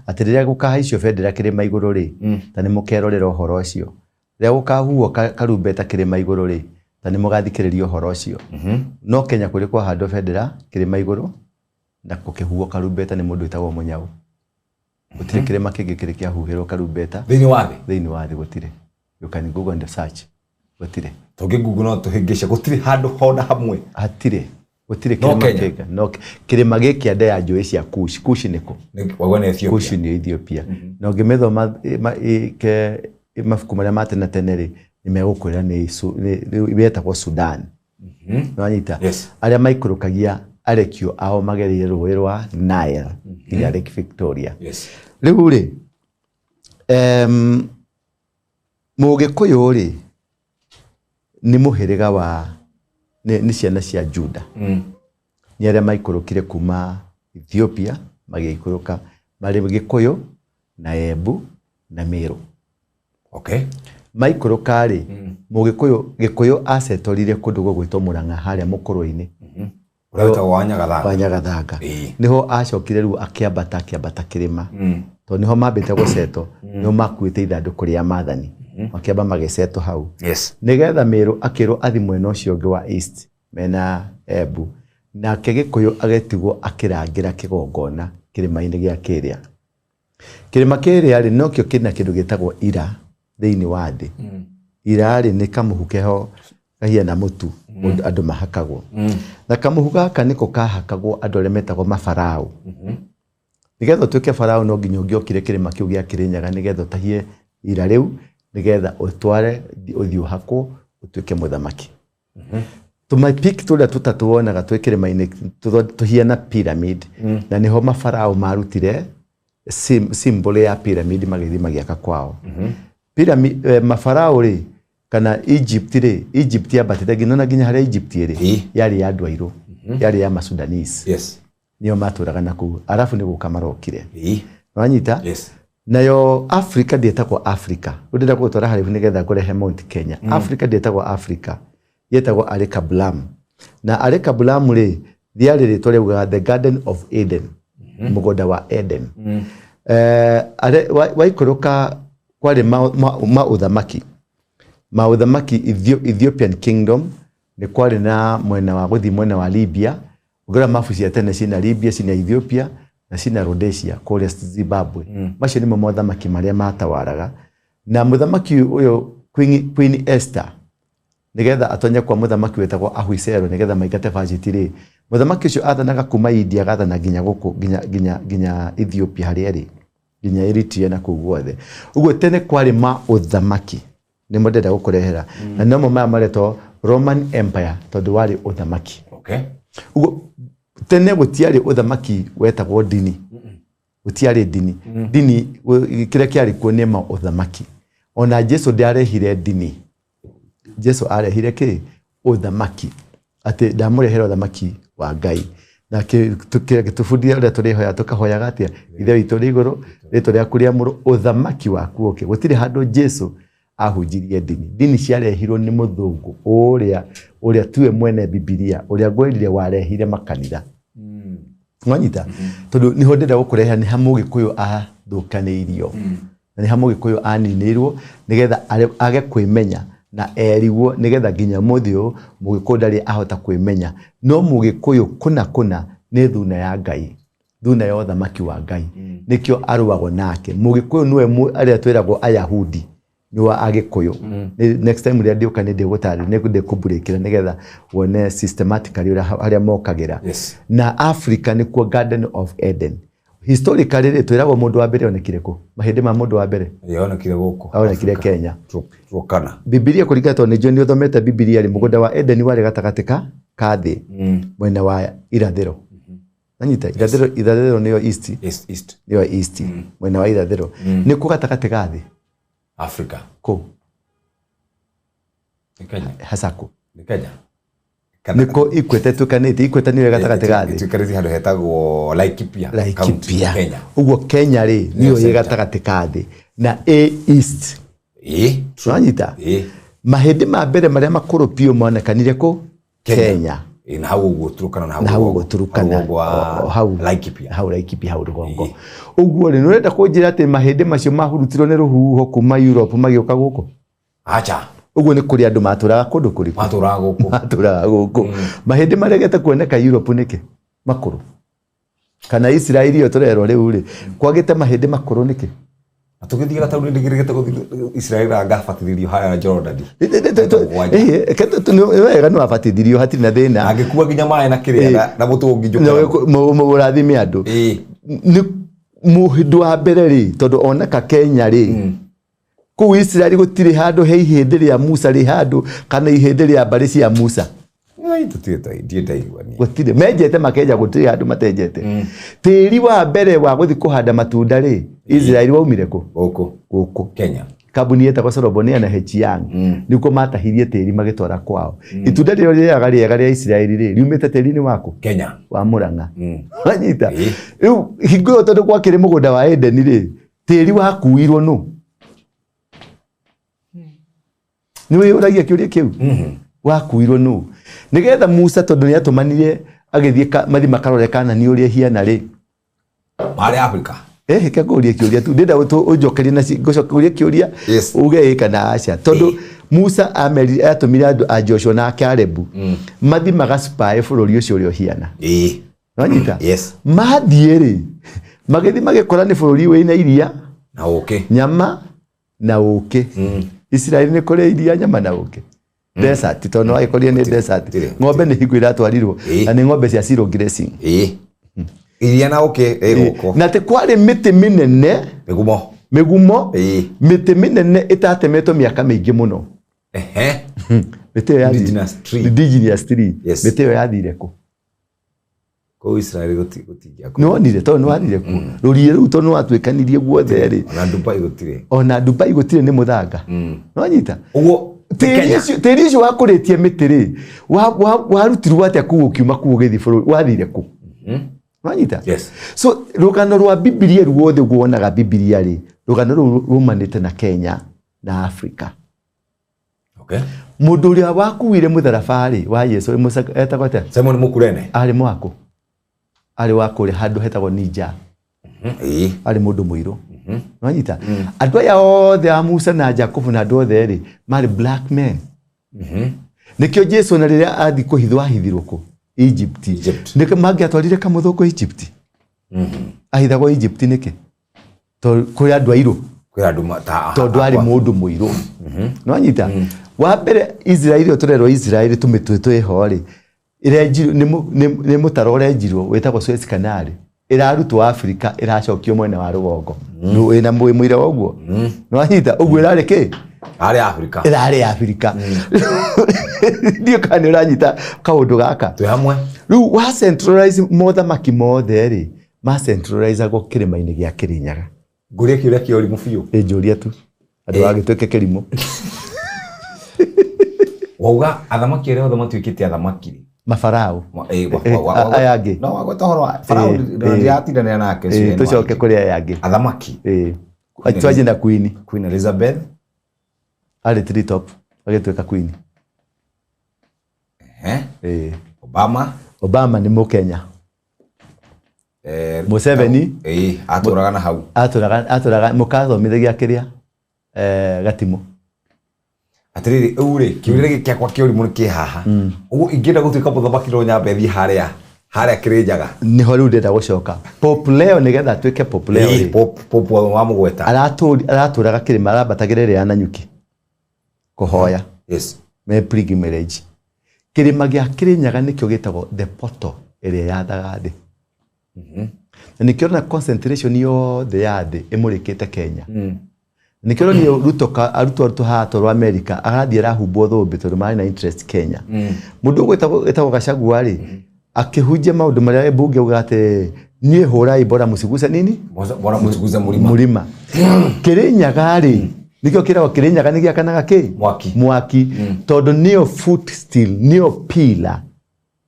Speaker 2: Atĩ rĩrĩa gũkahaicio bendera kĩrĩma igũrũ rĩ, ta nĩ mũkerorera ũhoro ũcio. Rĩrĩa gũkahuhwo karumbeta kĩrĩma igũrũ rĩ, ta nĩ mũgathikĩrĩria ũhoro ũcio. No Kenya kũrĩ kwahandwo bendera kĩrĩma igũrũ na gũkĩhuhwo karumbeta nĩ mũndũ wĩtagwo Mũnyau. Gũtirĩ kĩrĩma kĩngĩ kĩrĩ kĩahuhĩrwo karumbeta
Speaker 1: Thĩinĩ wa thĩ.
Speaker 2: Thĩinĩ wa thĩ gũtirĩ. You can Google and search. Gũtirĩ.
Speaker 1: Tũngĩ Google no tũhĩngĩce gũtirĩ handũ hona hamwe.
Speaker 2: Hatirĩ. Gũtirĩ
Speaker 1: No
Speaker 2: kĩrĩma
Speaker 1: Kenya.
Speaker 2: kĩngĩ. No kĩrĩma gĩkĩ kĩanda ya njũĩ cia Kush. Kush nĩ kũ?
Speaker 1: Waigua nĩ Ethiopia.
Speaker 2: Kush nĩ Ethiopia. Na ũngĩmĩthoma mabuku marĩa ma tene tene rĩ, nĩ megũkwĩra nĩ yetagwo Sudan. Nĩwanyita?
Speaker 1: Yes.
Speaker 2: Arĩa maikũrũkagia arekio ao magereire rũĩ rwa Nile nginya Lake Victoria. Rĩu rĩ, Mũgĩkũyũ rĩ, nĩ mũhĩrĩga wa nĩ ciana cia Juda. Nĩ arĩa maikũrũkire kuma Ethiopia magĩikũrũka marĩ Gĩkũyũ na Embu na Meru. Maikũrũka rĩ, Mũgĩkũyũ Gĩkũyũ acetorire kũndũ gũgwĩtwo Mũrang'a harĩa Mũkũrwe-inĩ.
Speaker 1: Ũrĩa wĩtagwo wa Nyagathanga.
Speaker 2: Wa Nyagathanga. Nĩho acokire rĩu akĩambata akĩambata kĩrĩma. Tondũ nĩho mambĩte gũcetwo, nĩho makuĩte ithandũkũ rĩa maathani. Makĩamba magĩcetwo hau. Nĩgetha Meru akĩrwo athiĩ mwena ũcio ũngĩ wa East mena Embu. Nake Gĩkũyũ agĩtigwo akĩrangĩra kĩgongona kĩrĩma-inĩ gĩa Kĩrĩa. Kĩrĩma kĩrĩa rĩ, nokĩo kĩna kĩndũ gĩtagwo ira thĩinĩ wa thĩ. Ira rĩ, nĩ kamũhu keho kahiana mũtu, andũ mahakagwo. Na kamũhu gaka nĩko kahakagwo andũ arĩa metagwo mabarao. Nĩgetha ũtuĩke barao no nginya ũngĩokire kĩrĩma kĩu gĩa Kĩrĩnyaga nĩgetha ũtahie ira rĩu, nĩgetha ũtware ũthiĩ ũhakwo ũtuĩke mũthamaki. Tũmapiki tũrĩa tũtatũ wonaga twĩ kĩrĩma-inĩ tũhiana pyramid, na nĩho mabarao marutire symbol ya pyramid magĩthiĩ magĩaka kwao. Pyramid, mabarao rĩ, kana Egypt rĩ, Egypt yambatĩte nginya ona nginya harĩa Egypt ĩrĩ, yarĩ ya andũ airũ, yarĩ ya Masudanese. Nĩo matũraga na kũu. Arabu nĩ gũka marokire. Wanyita?
Speaker 1: Yes.
Speaker 2: Nayo Africa ndĩetagwo Africa. Rĩu ndĩrenda gũgũtwara haraihu nĩgetha ngũrehe Mount Kenya. Africa ndĩetagwo Africa, yetagwo Alekabulamu. Na Alekabulamu rĩ, rĩarĩ rĩtwa rĩaugaga the Garden of Eden, mũgũnda wa Eden. Waikũrũka kwarĩ maũthamaki, maũthamaki Ethiopian Kingdom, nĩ kwarĩ na mwena wa gũthiĩ mwena wa Libya. Ũngĩrora mabu cia tene ciĩna Libya, ciĩna Ethiopia na ciĩna Rhodesia kũrĩa Zimbabwe. Macio nĩmo mothamaki marĩa matawaraga. Na mũthamaki ũyũ Queen Esther, nĩgetha atonye kwa mũthamaki wetagwo Ahasuerus nĩgetha maingate Vashti rĩ, mũthamaki ũcio athanaga kuma India agathana nginya gũkũ, nginya Ethiopia harĩa ĩrĩ, nginya Eritrea na kũu guothe. Ũguo tene kwarĩ ma ũthamaki, nĩmo ndĩrenda gũkũrehera. Na nomo maya maretwo Roman Empire tondũ warĩ ũthamaki. Ũguo tene gũtiarĩ ũthamaki wetagwo ndini. Gũtiarĩ ndini. Ndini, kĩrĩa kĩarĩ kuo nĩ ma ũthamaki. Ona Jesu ndiarehire ndini. Jesu arehire kĩ? Ũthamaki. Atĩ ndamũrehera ũthamaki wa Ngai. Na gĩtũbundithia ũrĩa tũrĩhoya, tũkahoyaga atĩa? Ithe witũ ũrĩ igũrũ, rĩtwa rĩaku rĩamũrwo, ũthamaki waku ũke. Gũtirĩ handũ Jesu ahunjirie ndini. Ndini ciarehirwo nĩ mũthũngũ ũrĩa tiwe mwene Bibilia, ũrĩa ngwĩrire warehire makanitha. Nwanyita? Tondũ nĩho ndĩrenda gũkũrehera nĩ ha Mũgĩkũyũ athũkanĩirio. Na nĩ ha Mũgĩkũyũ aninĩirwo nĩgetha age kwĩmenya na erigwo nĩgetha nginya ũmũthĩ ũyũ Mũgĩkũyũ ndarĩ ahota kwĩmenya. No Mũgĩkũyũ kũna kũna nĩ thuna ya Ngai, thuna ya ũthamaki wa Ngai. Nĩkĩo arũagwo nake. Mũgĩkũyũ nĩwe arĩa twĩragwo Ayahudi nĩ wa Agĩkũyũ. Next time rĩrĩa ndĩũka nĩ ndĩgũtarĩria, nĩ ndĩkũmburĩkĩra nĩgetha wone systematically ũrĩa harĩa mokagĩra. Na Africa nĩkuo Garden of Eden. Historically rĩ, twĩragwo mũndũ wa mbere onekire kũ? Mahĩndĩ ma mũndũ wa mbere?
Speaker 1: Yonekire gũkũ.
Speaker 2: Onekire Kenya.
Speaker 1: Turkana.
Speaker 2: Bibilia kũringana tondũ nĩ njũĩ nĩ ũthomete Bibilia rĩ, mũgũnda wa Eden warĩ gatagatĩ ka thĩ, mwena wa irathĩro. Nanyita, irathĩro nĩyo east.
Speaker 1: East, east.
Speaker 2: Nĩyo east, mwena wa irathĩro. Nĩ kũ gatagatĩ ga thĩ?
Speaker 1: Africa.
Speaker 2: Kũ?
Speaker 1: Nĩ Kenya.
Speaker 2: Hasa kũ?
Speaker 1: Nĩ Kenya.
Speaker 2: Nĩkũ Equator ĩtuĩkanĩtie? Equator nĩyo gatagatĩ ga thĩ.
Speaker 1: Ĩtuĩkanĩtie handũ hetagwo Laikipia.
Speaker 2: Laikipia.
Speaker 1: Kenya.
Speaker 2: Ũguo Kenya rĩ, nĩyo ĩ
Speaker 1: center.
Speaker 2: gatagatĩ ka thĩ na ĩ east.
Speaker 1: True.
Speaker 2: Wanyita? Mahĩndĩ ma mbere marĩa makũrũ biũ monekanire kũ? Kenya.
Speaker 1: Na hau ũguo Turkana, na hau
Speaker 2: Na hau ũguo
Speaker 1: rũgongo.
Speaker 2: Turkana.
Speaker 1: Hau rũgongo wa
Speaker 2: O, hau.
Speaker 1: Laikipia.
Speaker 2: Hau Laikipia, hau rũgongo. Ũguo rĩ, nĩũrenda kũnjĩra atĩ mahĩndĩ macio mahurutirwo nĩ rũhuho kuma Europe magĩũka gũkũ?
Speaker 1: Acha.
Speaker 2: Ũguo nĩ kũrĩ andũ matũraga kũndũ kũrĩkũ?
Speaker 1: Matũraga gũkũ.
Speaker 2: Matũraga gũkũ. Mahĩndĩ maregete kuoneka Europe nĩkĩ? Makũrũ. Kana Isiraeli ĩyo tũrerwo rĩu rĩ, kwagĩte mahĩndĩ makũrũ nĩkĩ?
Speaker 1: Na tũgĩthiĩ gataũni ndĩgĩrĩgĩte gũthiĩ Isiraeli na ngabatithĩrio harĩa Jordan.
Speaker 2: Nĩ wega nĩ wabatithirio hatirĩ na thĩna.
Speaker 1: Na ngĩkua nginya maĩ na kĩrĩa na mũtũngi njũkĩra.
Speaker 2: Ũrathime andũ. Nĩ mũhĩndĩ wa mbere rĩ, tondũ oneka Kenya rĩ, kũu Isiraeli gũtirĩ handũ he ihĩndĩ rĩa Musa rĩ handũ kana ihĩndĩ rĩa mbarĩ cia Musa.
Speaker 1: Ai, tũtirĩ ndirĩ ndaigua niĩ.
Speaker 2: Gũtirĩ. Menjete makenja, gũtirĩ handũ matenjete. Tĩri wa mbere wa gũthiĩ kũhanda matunda rĩ, Isiraeli waumire kũ?
Speaker 1: Gũkũ.
Speaker 2: Gũkũ.
Speaker 1: Kenya.
Speaker 2: Kambuni yetagwo Sorobonia na H Young. Nĩkuo matahirie tĩri magĩtwara kwao. Itunda rĩrĩa rĩrĩaga rĩega rĩa Isiraeli rĩ, riumĩte tĩri-inĩ waku?
Speaker 1: Kenya.
Speaker 2: Wa Murang'a. Wanyita? Rĩu hingo ĩyo tondũ gwakĩrĩ mũgũnda wa Edeni rĩ, tĩri wakuirwo nũ? Nĩ wĩyũragia kĩũria kĩu? Wakuirwo nũ? Nĩgetha Musa tondũ nĩ atũmanire agĩthiĩ mathiĩ makarore Kanani ũrĩa ĩhiana rĩ.
Speaker 1: Marĩ Africa.
Speaker 2: Reke ngũrie kĩũria tu. Ndĩrenda ũnjokerie na ngũcoka kũria kĩũria uge ĩ kana aca. Tondũ Musa atũmire andũ a Joshua na Kalebu mathiĩ magaspy bũrũri ũcio ũrĩa ũhiana. Wanyita? Mathiĩ rĩ, magĩthiĩ magĩkora nĩ bũrũri wĩna iria
Speaker 1: na ũkĩ,
Speaker 2: nyama na ũkĩ. Isiraeli nĩ kũrĩ iria, nyama na ũkĩ. Desert, tondũ nĩ wagĩkorire nĩ desert. Ng'ombe nĩ hingo iratwarirwo na nĩ ng'ombe cia zero grazing.
Speaker 1: Iria na ũkĩ ĩ gũkũ.
Speaker 2: Na atĩ kwarĩ mĩtĩ mĩnene,
Speaker 1: Mĩgumo.
Speaker 2: Mĩgumo, mĩtĩ mĩnene ĩtatemetwo mĩaka mĩingĩ mũno. Mĩtĩ ĩyo yathire.
Speaker 1: Indigenous tree.
Speaker 2: Indigenous tree. Mĩtĩ ĩyo yathire kũ?
Speaker 1: Kũu Israel gũtingĩakũra.
Speaker 2: Nĩwonire tondũ nĩwathire kuo. Rũriĩ rũu tondũ nĩwatuĩkanirie guothe rĩ.
Speaker 1: Ona Dubai gũtirĩ.
Speaker 2: Ona Dubai gũtirĩ nĩ mũthanga. Nĩwanyita?
Speaker 1: Ũguo
Speaker 2: Tĩri ũcio, tĩri ũcio wakũrĩtie mĩtĩ rĩ, warutirwo atĩa kũu ũkiuma kũu ũgĩthiĩ bũrũri, wathire kũ? Wanyita?
Speaker 1: Yes.
Speaker 2: So rũgano rwa Bibilia ruothe wonaga Bibilia rĩ, rũgano rũu rumanĩte na Kenya na Afrika.
Speaker 1: Okay.
Speaker 2: Mũndũ ũrĩa wakuire mũtharaba rĩ wa Yesu etagwo atĩa?
Speaker 1: Simon Mukurene.
Speaker 2: Arĩ mwakũ? Arĩ wa kũrĩa handũ hetagwo Niger.
Speaker 1: Ĩĩ.
Speaker 2: Arĩ mũndũ mũirũ. Wanyita? Andũ aya othe a Musa na Jakubu na andũ othe rĩ marĩ black men. Nĩkĩo Jesu na rĩrĩa athi kũhithwo ahithirwo kũ? Egypt.
Speaker 1: Egypt.
Speaker 2: Nĩkĩo mangĩatwarire kamũthũngũ Egypt. Ahithagwo Egypt nĩkĩ? Tondũ kũrĩ andũ airũ.
Speaker 1: Kwĩ andũ ta
Speaker 2: Tondũ arĩ mũndũ mũirũ. Nĩwanyita? Wa mbere Israeli ũyũ tũrerwo Israeli tũmĩtwe twĩho rĩ, ĩrenjirwo nĩ mũtaro ũrenjirwo wĩtagwo Suez Canal. Ĩrarutwo Afrika ĩracokio mwena wa rũgongo. Wĩna mũira wa ũguo? Nĩwanyita? Ũguo ĩrarĩ kĩ?
Speaker 1: Arĩ Afrika.
Speaker 2: Ĩrarĩ Afrika. Ndiũ kana nĩ ũranyita kaũndũ gaka.
Speaker 1: Twĩ hamwe.
Speaker 2: Rĩu wa centralize mothamaki mothe rĩ, ma centralizagwo kĩrĩma-inĩ gĩa Kĩrĩnyaga.
Speaker 1: Ngũrie kĩũria kĩa ũrimũ biũ.
Speaker 2: Ĩ njũria tu. Andũ agĩtuĩke kĩrimũ.
Speaker 1: Wauga athamaki arĩa othe matuĩkĩte athamaki rĩ.
Speaker 2: Mabarao. Aya angĩ.
Speaker 1: No wagweta ũhoro wa Farao ndiratindanĩra nake.
Speaker 2: Tũcoke kũrĩ aya angĩ.
Speaker 1: Athamaki.
Speaker 2: Twanjie na Queen.
Speaker 1: Queen Elizabeth.
Speaker 2: Arĩ three top agĩtuĩka Queen.
Speaker 1: Obama.
Speaker 2: Obama nĩ Mũkenya. Museveni.
Speaker 1: Atũraga na hau.
Speaker 2: Atũraga mũkathomithagia kĩrĩa Gatimũ.
Speaker 1: Atĩrĩrĩ, rĩu rĩ, kĩũria gĩkĩ kĩakwa kĩa ũrimũ nĩ kĩ haha. Ũguo ingĩenda gũtuĩka mũthamaki no nyambe thiĩ harĩa harĩa Kĩrĩnyaga.
Speaker 2: Nĩho rĩu ndĩrenda gũcoka. Pope Leo nĩgetha atuĩke Pope Leo rĩ.
Speaker 1: Pope wa mũgweta.
Speaker 2: Aratũraga kĩrĩma arambatagĩra ĩrĩa ya Nanyuki kũhoya.
Speaker 1: Yes.
Speaker 2: Me pilgrimage. Kĩrĩma gĩa Kĩrĩnyaga nĩkĩo gĩtagwo the portal ĩrĩa yathaga thĩ. Na nĩkĩo ũrona concentration yothe ya thĩ ĩmũrĩkĩte Kenya. Nĩkĩo ũronire Ruto arutwo arutwo haha atwarwo America arathiĩ arahumbwo thũmbĩ tondũ marĩ na interest Kenya. Mũndũ ũgwĩtagwo Gachagua rĩ akĩhunjia maũndũ marĩa mbunge augaga atĩ niĩ hũrai bora mũciguse nini
Speaker 1: Bora mũciguze mũrima.
Speaker 2: Mũrima. Kĩrĩnyaga rĩ nĩkĩo kĩragwo Kĩrĩnyaga nĩ gĩakanaga kĩ?
Speaker 1: Mwaki.
Speaker 2: Mwaki. Tondũ nĩyo footstool, nĩyo pillar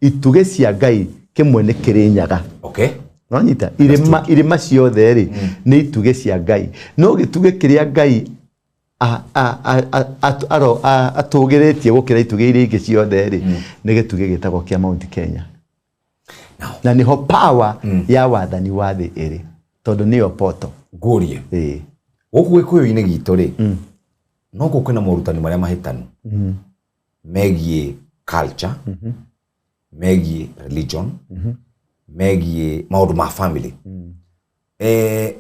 Speaker 2: itugĩ cia Ngai kĩmwe nĩ Kĩrĩnyaga.
Speaker 1: Okay.
Speaker 2: Nonyita irĩma irĩma ciothe rĩ nĩ itugĩ cia Ngai. No gĩtugĩ kĩrĩa Ngai atũgĩrĩtie gũkĩra itugĩ iria ingĩ ciothe rĩ nĩ gĩtugĩ gĩtagwo kĩa Mount Kenya. Na nĩho power ya wathani wa thĩ ĩrĩ tondũ nĩyo poto.
Speaker 1: Ngũrie. Gũkũ Gĩkũyũ-inĩ gitũ rĩ no gũkũ kwĩna morutani marĩa mahĩtanu megiĩ culture, megiĩ religion, megiĩ maũndũ ma family.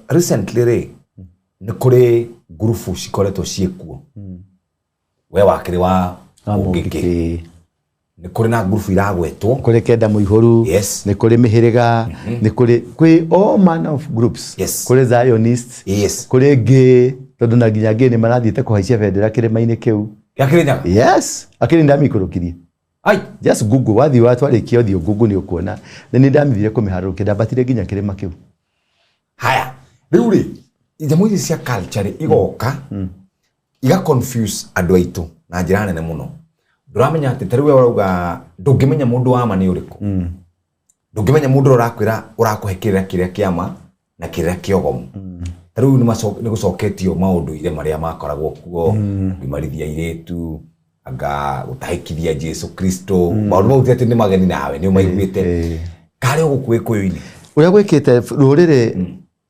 Speaker 1: Recently rĩ nĩ kũrĩ ngurubu cikoretwo ciĩkuo. We wakĩrĩ wa Mũngĩkĩ. Nĩ kũrĩ na ngurubu iragwetwo.
Speaker 2: Kũrĩ Kenda Mũihũru,
Speaker 1: Yes.
Speaker 2: nĩ kũrĩ mĩhĩrĩga, nĩ kũrĩ kwĩ all manner of groups.
Speaker 1: Yes.
Speaker 2: Kũrĩ Zionists,
Speaker 1: Yes.
Speaker 2: kũrĩ ngĩ, tondũ na nginya ngĩ nĩ marathiĩte kũhaicia bendera kĩrĩma-inĩ kĩu.
Speaker 1: Gĩa Kĩrĩnyaga?
Speaker 2: Yes. Akĩrĩ ndamĩikũrũkirie.
Speaker 1: Ai.
Speaker 2: Just Google, wathiĩ watwarĩkia ũthiĩ Google nĩ ũkuona. Nĩ niĩ ndamĩthire kũmĩharũrũkia, ndambatire nginya kĩrĩma kĩu.
Speaker 1: Haya, rĩu rĩ, nyamũ ici cia culture rĩ, igoka, iga confuse andũ aitũ na njĩra nene mũno. Ndũramenya atĩ ta rĩu we ũrauga ndũngĩmenya mũndũ wa ma nĩ ũrĩkũ. Ndũngĩmenya mũndũ ũrĩa ũrakwĩra ũrakũhe kĩrĩra kĩrĩa kĩa ma na kĩrĩra kĩa ũgomu. Ta rĩu nĩ gũcoketio maũndũire marĩa makoragwo kuo, kũgimarithia airĩtu, anga gũtahĩkithia Jesu Kristo. Maũndũ mau ti atĩ nĩ mageni nawe, nĩ ũmaiguĩte. Karĩ o gũkũ Gĩkũyũ-inĩ.
Speaker 2: Ũrĩa gwĩkĩte rũrĩrĩ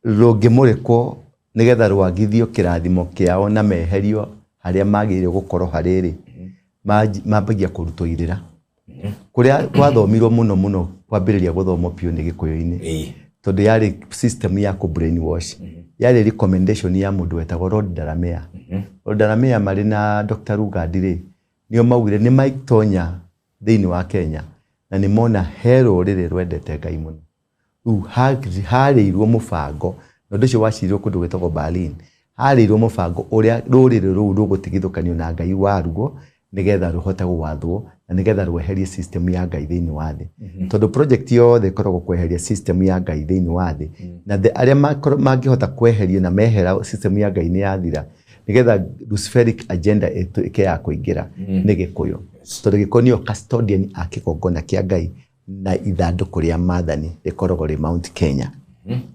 Speaker 2: rũngĩmũrĩkwo nĩgetha rwagithio kĩrathimo kĩao na meherio harĩa magĩrĩire gũkorwo harĩ rĩ, mambagia kũrutwo irĩra. Kũrĩa gwathomirwo mũno mũno kwambĩrĩria gũthomwo biũ nĩ Gĩkũyũ-inĩ. Tondũ yarĩ system ya kũ brainwash. Yarĩ recommendation ya mũndũ wetagwo Lord Delamere. Lord Delamere marĩ na Dr. Lugard rĩ, nĩo maugire nĩ maitonya thĩinĩ wa Kenya na nĩ mona he rũrĩrĩ rwendete Ngai mũno. Rĩu harĩirwo mũbango, na ũndũ ũcio wacirirwo kũndũ gwĩtagwo Berlin, harĩirwo mũbango ũrĩa rũrĩrĩ rũu rũgũtigithũkanio na Ngai waruo nĩgetha rũhote gwathwo na nĩgetha rweherie system ya Ngai thĩinĩ wa thĩ. Tondũ project yothe ĩkoragwo kweheria system ya Ngai thĩinĩ wa thĩ. Na arĩa mangĩhota kweheria na mehera system ya Ngai nĩ yathira, nĩgetha Luciferic agenda ĩtuĩke ya kũingĩra nĩ Gĩkũyũ. Tondũ Gĩkũyũ nĩo custodian a kĩgongona kĩa Ngai. Na ithandũkũ rĩa maathani rĩkoragwo rĩ Mount Kenya.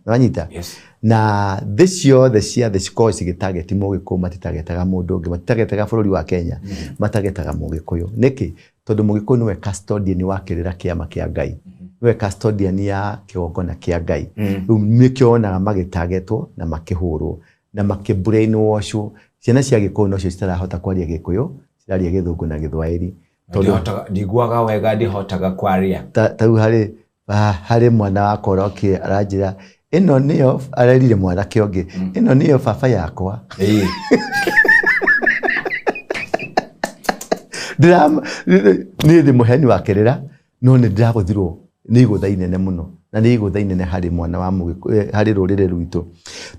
Speaker 2: Wanyita?
Speaker 1: Yes.
Speaker 2: Na thĩ ciothe cia thĩ cikoragwo cigĩtageti Mũgĩkũyũ, matitagetaga mũndũ ũngĩ, matitagetaga bũrũri wa Kenya, matagetaga Mũgĩkũyũ. Nĩkĩ? Tondũ Mũgĩkũyũ nĩwe custodian wa kĩrĩra kĩama kĩa Ngai, nĩwe custodian ya kĩgongona kĩa Ngai. Rĩu nĩkĩo wonaga magĩtagetwo na makĩhũrwo na makĩ brainwashwo. Ciana cia Gĩkũyũ nocio citarahota kwaria Gĩkũyũ, ciraria Gĩthũngũ na Gĩthwaĩri. Tondũ
Speaker 1: Ndiguaga wega, ndihotaga kwaria.
Speaker 2: Ta rĩu harĩ mwana wakwa ũrokire aranjĩra ĩno nĩyo, arerire mwanake ũngĩ, ĩno nĩyo baba yakwa. Niĩ ndĩ mũheani wa kĩrĩra, no nĩ ndĩragũthirwo nĩ igũtha inene mũno, na nĩ igũtha inene harĩ mwana wa Mũgĩkũyũ, harĩ rũrĩrĩ rwitũ,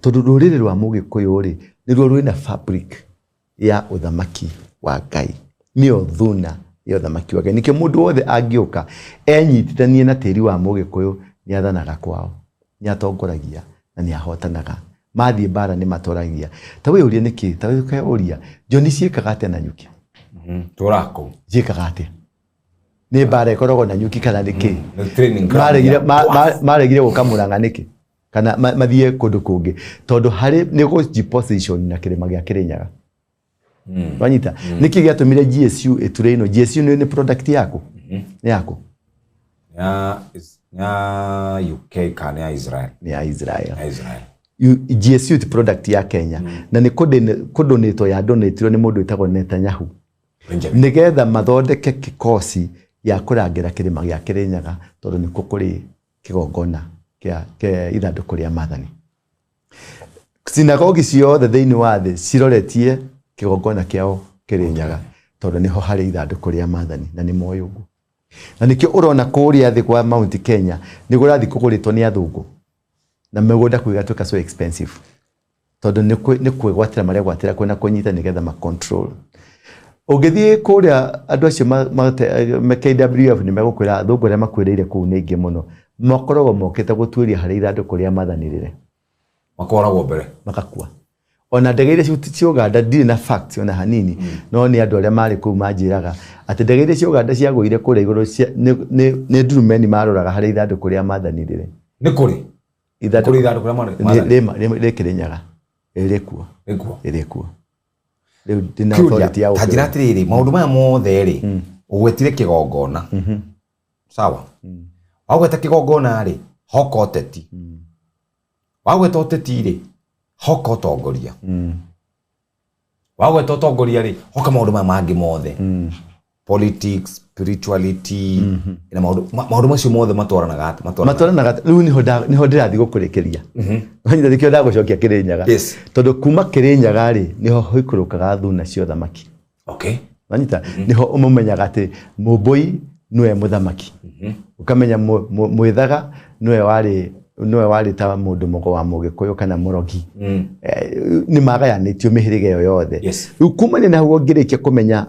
Speaker 2: tondũ rũrĩrĩ rwa Mũgĩkũyũ rĩ, nĩruo rwĩna fabric ya ũthamaki wa Ngai, nĩyo thuna ya ũthamaki wa Ngai. Nĩkĩo mũndũ wothe angĩũka enyitithanie na tĩri wa Mũgĩkũyũ, nĩ athanaga kwao, nĩ atongoragia na nĩ ahotanaga. Mathiĩ mbara nĩ matoragia. Ta wĩyũrie nĩkĩ, ta wĩyũria, njoni ciĩkaga atĩa na nyuki?
Speaker 1: Tũraga kũu.
Speaker 2: Ciĩkaga atĩa? Nĩ mbara ĩkoragwo na nyuki kana nĩkĩ?
Speaker 1: Nĩ training ground
Speaker 2: Maregire
Speaker 1: ya
Speaker 2: maregire gũka Mũrang'a nĩkĩ? Kana mathiĩ kũndũ kũngĩ, tondũ harĩ nĩ gũjiposition na kĩrĩma gĩa Kĩrĩnyaga. Wanyita? Nĩkĩ gĩatũmire GSU ĩture ĩno? GSU nĩ product yaku? Nĩ yaku?
Speaker 1: Ya UK kana ya Israel?
Speaker 2: Nĩ ya Israel.
Speaker 1: Ya Israel.
Speaker 2: GSU ti product ya Kenya, na nĩ kũdonatwo ya donatirwo nĩ mũndũ wĩtagwo Netanyahu.
Speaker 1: Benjamin.
Speaker 2: Nĩgetha mathondeke kikosi gĩa kũrangĩra kĩrĩma gĩa Kĩrĩnyaga, tondũ nĩkuo kũrĩ kĩgongona kĩa ithandũkũ rĩa maathani. Sinagogi ciothe thĩinĩ wa thĩ ciroretie kĩgongona kĩao Kĩrĩnyaga, tondũ nĩho harĩ ithandũkũ rĩa maathani, na nĩ moĩ ũguo. Na nĩkĩo ũrona kũrĩa thĩ kwa Mount Kenya nĩ kũrathiĩ kũgũrĩtwo nĩ athũngũ, na mĩgũnda kũu ĩgatuĩka so expensive, tondũ nĩ kwĩgwatĩra maregwatĩra kwĩna kũnyita nĩgetha ma control. Ũngĩthiĩ kũrĩa andũ acio KWF nĩ megũkwĩra athũngũ arĩa makuĩrĩire kũu nĩ aingĩ mũno, makoragwo mokĩte gũtuĩria harĩa ithandũkũ rĩa maathani rĩrĩ.
Speaker 1: Makoragwo mbere.
Speaker 2: Makakua. Ona ndege iria cia Uganda, ndirĩ na facts ona hanini, no nĩ andũ arĩa marĩ kũu manjĩraga atĩ ndege iria cia Uganda ciagũire kũrĩa igũrũ nĩ ndurumeni maroraga harĩa ithandũkũ rĩa maathani rĩrĩ.
Speaker 1: Nĩ kũrĩ?
Speaker 2: Ithandũkũ
Speaker 1: Kũrĩ ithandũkũ rĩa maathani?
Speaker 2: Rĩ Kĩrĩnyaga. Rĩrĩ kuo.
Speaker 1: Rĩ kuo.
Speaker 2: Rĩrĩ kuo. Rĩu ndĩna
Speaker 1: Kĩũria,
Speaker 2: authority ya
Speaker 1: ta njĩra
Speaker 2: gũkĩrora.
Speaker 1: atĩrĩrĩ, maũndũ maya mothe rĩ, ũgwetire kĩgongona. Sawa? Wagweta kĩgongona rĩ, hoka ũteti. Wagweta ũteti rĩ, hoka ũtongoria. Wagweta ũtongoria rĩ, hoka maũndũ maya mangĩ mothe. Politics, spirituality, na maũndũ macio mothe matwaranaga atĩa? Matwaranaga.
Speaker 2: Matwaranaga rĩu nĩho ndĩrathiĩ gũkũrĩkĩria. Wanyita, nĩkĩo ndagũcokia Kĩrĩnyaga. Tondũ kuma Kĩrĩnyaga rĩ, nĩho hoikũrũkaga thuna cia ũthamaki. Wanyita? Nĩho ũmũmenyaga atĩ Mũmbũi nĩwe mũthamaki. Ũkamenya Mwĩthaga nĩwe warĩ ta mũndũ mũgo wa Mũgĩkũyũ kana mũrogi. Nĩ magayanĩtio mĩhĩrĩga ĩyo yothe. Rĩu kumania na hau ũngĩrĩkia kũmenya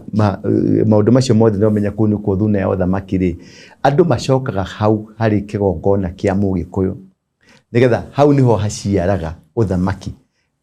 Speaker 2: maũndũ macio mothe na ũmenye kũu nĩkuo thuna ya ũthamaki rĩ, andũ macokaga hau harĩ kĩgongona kĩa Mũgĩkũyũ. Nĩgetha hau nĩho haciaraga ũthamaki.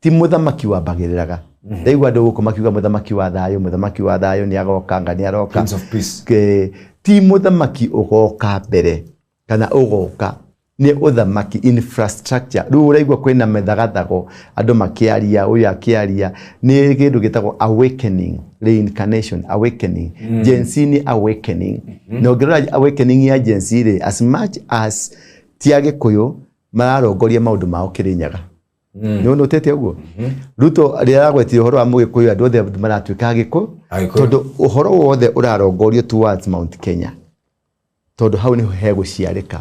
Speaker 2: Ti mũthamaki wambagĩrĩraga. Ndaigua andũ gũkũ makiuga mũthamaki wa thayũ, mũthamaki wa thayũ nĩ agoka, anga nĩ aroka.
Speaker 1: Prince of Peace.
Speaker 2: Ti mũthamaki ũgoka mbere kana ũgoka, nĩ ũthamaki infrastructure. Rĩu ũraigua kwĩna mĩthagathago, andũ makĩaria, ũyũ akĩaria, nĩ kĩndũ gĩtagwo awakening, reincarnation, awakening. Gen Z nĩ awakening. Na ũngĩrora awakening ya Gen Z rĩ, as much as ti Agĩkũyũ mararongoria maũndũ mao Kĩrĩnyaga. Nĩ ũnũtĩte ũguo? Ruto rĩrĩa aragwetire ũhoro wa Mũgĩkũyũ, andũ othe maratuĩka Agĩkũyũ,
Speaker 1: Agĩkũyũ.
Speaker 2: tondũ ũhoro wothe ũrarongorio towards Mount Kenya, tondũ hau nĩho hegũciarĩka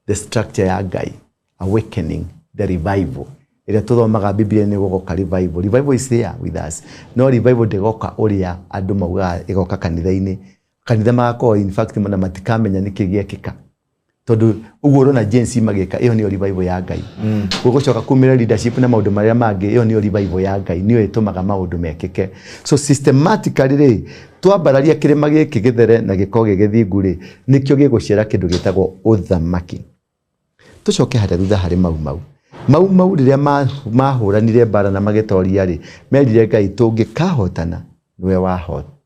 Speaker 2: the structure ya Ngai, awakening, the revival ĩrĩa tũthomaga Biblia nĩ gũgoka revival. Revival is there with us, no revival ndĩgoka ũrĩa andũ maugaga ĩgoka kanitha-inĩ. Kanitha magakorwo in fact na matikamenya nĩkĩ gĩekĩka, tondũ ũguo ũrona Gen Z magĩka, ĩyo nĩyo revival ya Ngai. Gũgũcoka kumĩra leadership na maũndũ marĩa mangĩ, ĩyo nĩyo revival ya Ngai, nĩyo ĩtũmaga maũndũ mekĩke. So systematically rĩ, twambararia kĩrĩma gĩkĩ gĩthere na gĩkorwo gĩ gĩthingu rĩ, nĩkĩo gĩgũciara kĩndũ gĩtagwo ũthamaki. Tũcoke harĩa thutha harĩ Mau Mau. Mau Mau rĩrĩa mahũranire mbara na magĩtoria rĩ, merire Ngai tũngĩkahotana nĩwe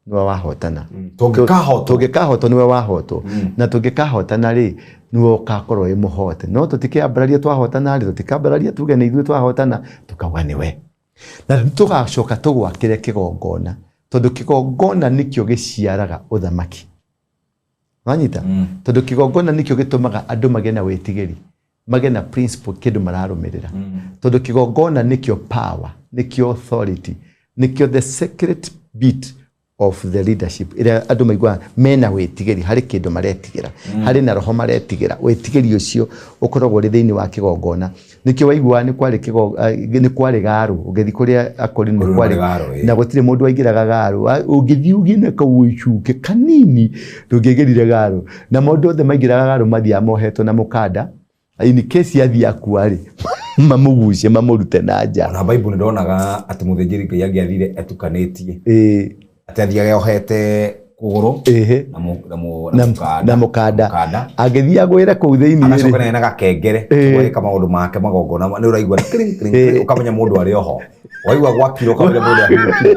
Speaker 2: Nĩwe wahotana.
Speaker 1: Tũngĩkahotwo.
Speaker 2: Tũngĩkahotwo nĩwe wahotwo. Na tũngĩkahotana rĩ, nĩwe ũkakorwo wĩ mũhote. No tũtikĩambararia twahotana rĩ, tũtikambararia tuge nĩ ithuĩ twahotana, tũkauga nĩwe. Na tũgacoka tũgwakĩre kĩgongona, tondũ kĩgongona nĩkĩo gĩciaraga ũthamaki. Wanyita? Tondũ kĩgongona nĩkĩo gĩtũmaga andũ magĩe na wĩtigĩri, magĩe na principle kĩndũ mararũmĩrĩra. Tondũ kĩgongona nĩkĩo power, nĩkĩo authority, nĩkĩo the secret bit of the leadership ĩrĩa andũ maiguaga mena wĩtigĩri, harĩ kĩndũ maretigĩra, harĩ na roho maretigĩra. Wĩtigĩri ũcio ũkoragwo ũrĩ thĩinĩ wa kĩgongona. Nĩkĩo waiguaga nĩ kwarĩ nĩ kwarĩ garũ, ũgĩthiĩ kũrĩa Akorino nĩ
Speaker 1: Kũrĩ
Speaker 2: kwarĩ
Speaker 1: garũ, ĩĩ.
Speaker 2: na gũtirĩ mũndũ waingĩraga garũ. Ũngĩthiĩ ũgĩe na kaũcuke kanini ndũngĩaingĩrire garũ. Na mũndũ othe maingĩraga garũ mathiaga mohetwo na mũkanda, in case athiĩ akua rĩ, mamũgucie mamũrute na nja.
Speaker 1: Ona Bible ndonaga atĩ mũthĩnjĩri Ngai angĩathire atukanĩtie.
Speaker 2: Ĩĩ.
Speaker 1: Atĩ athiage ohete kũgũrũ
Speaker 2: Ĩhĩ.
Speaker 1: na mũ- na mũ- na mũkanda.
Speaker 2: Na mũkanda.
Speaker 1: Mũkanda.
Speaker 2: Angĩthiĩ agwĩre kũu thĩinĩ rĩ.
Speaker 1: Agacoka na gakengere ũgeka maũndũ make magongona nĩ ũraigua kring, kring, kring, ũkamenya mũndũ arĩ oho. Waigua gwakira ũkamenya mũndũ ahurũkire.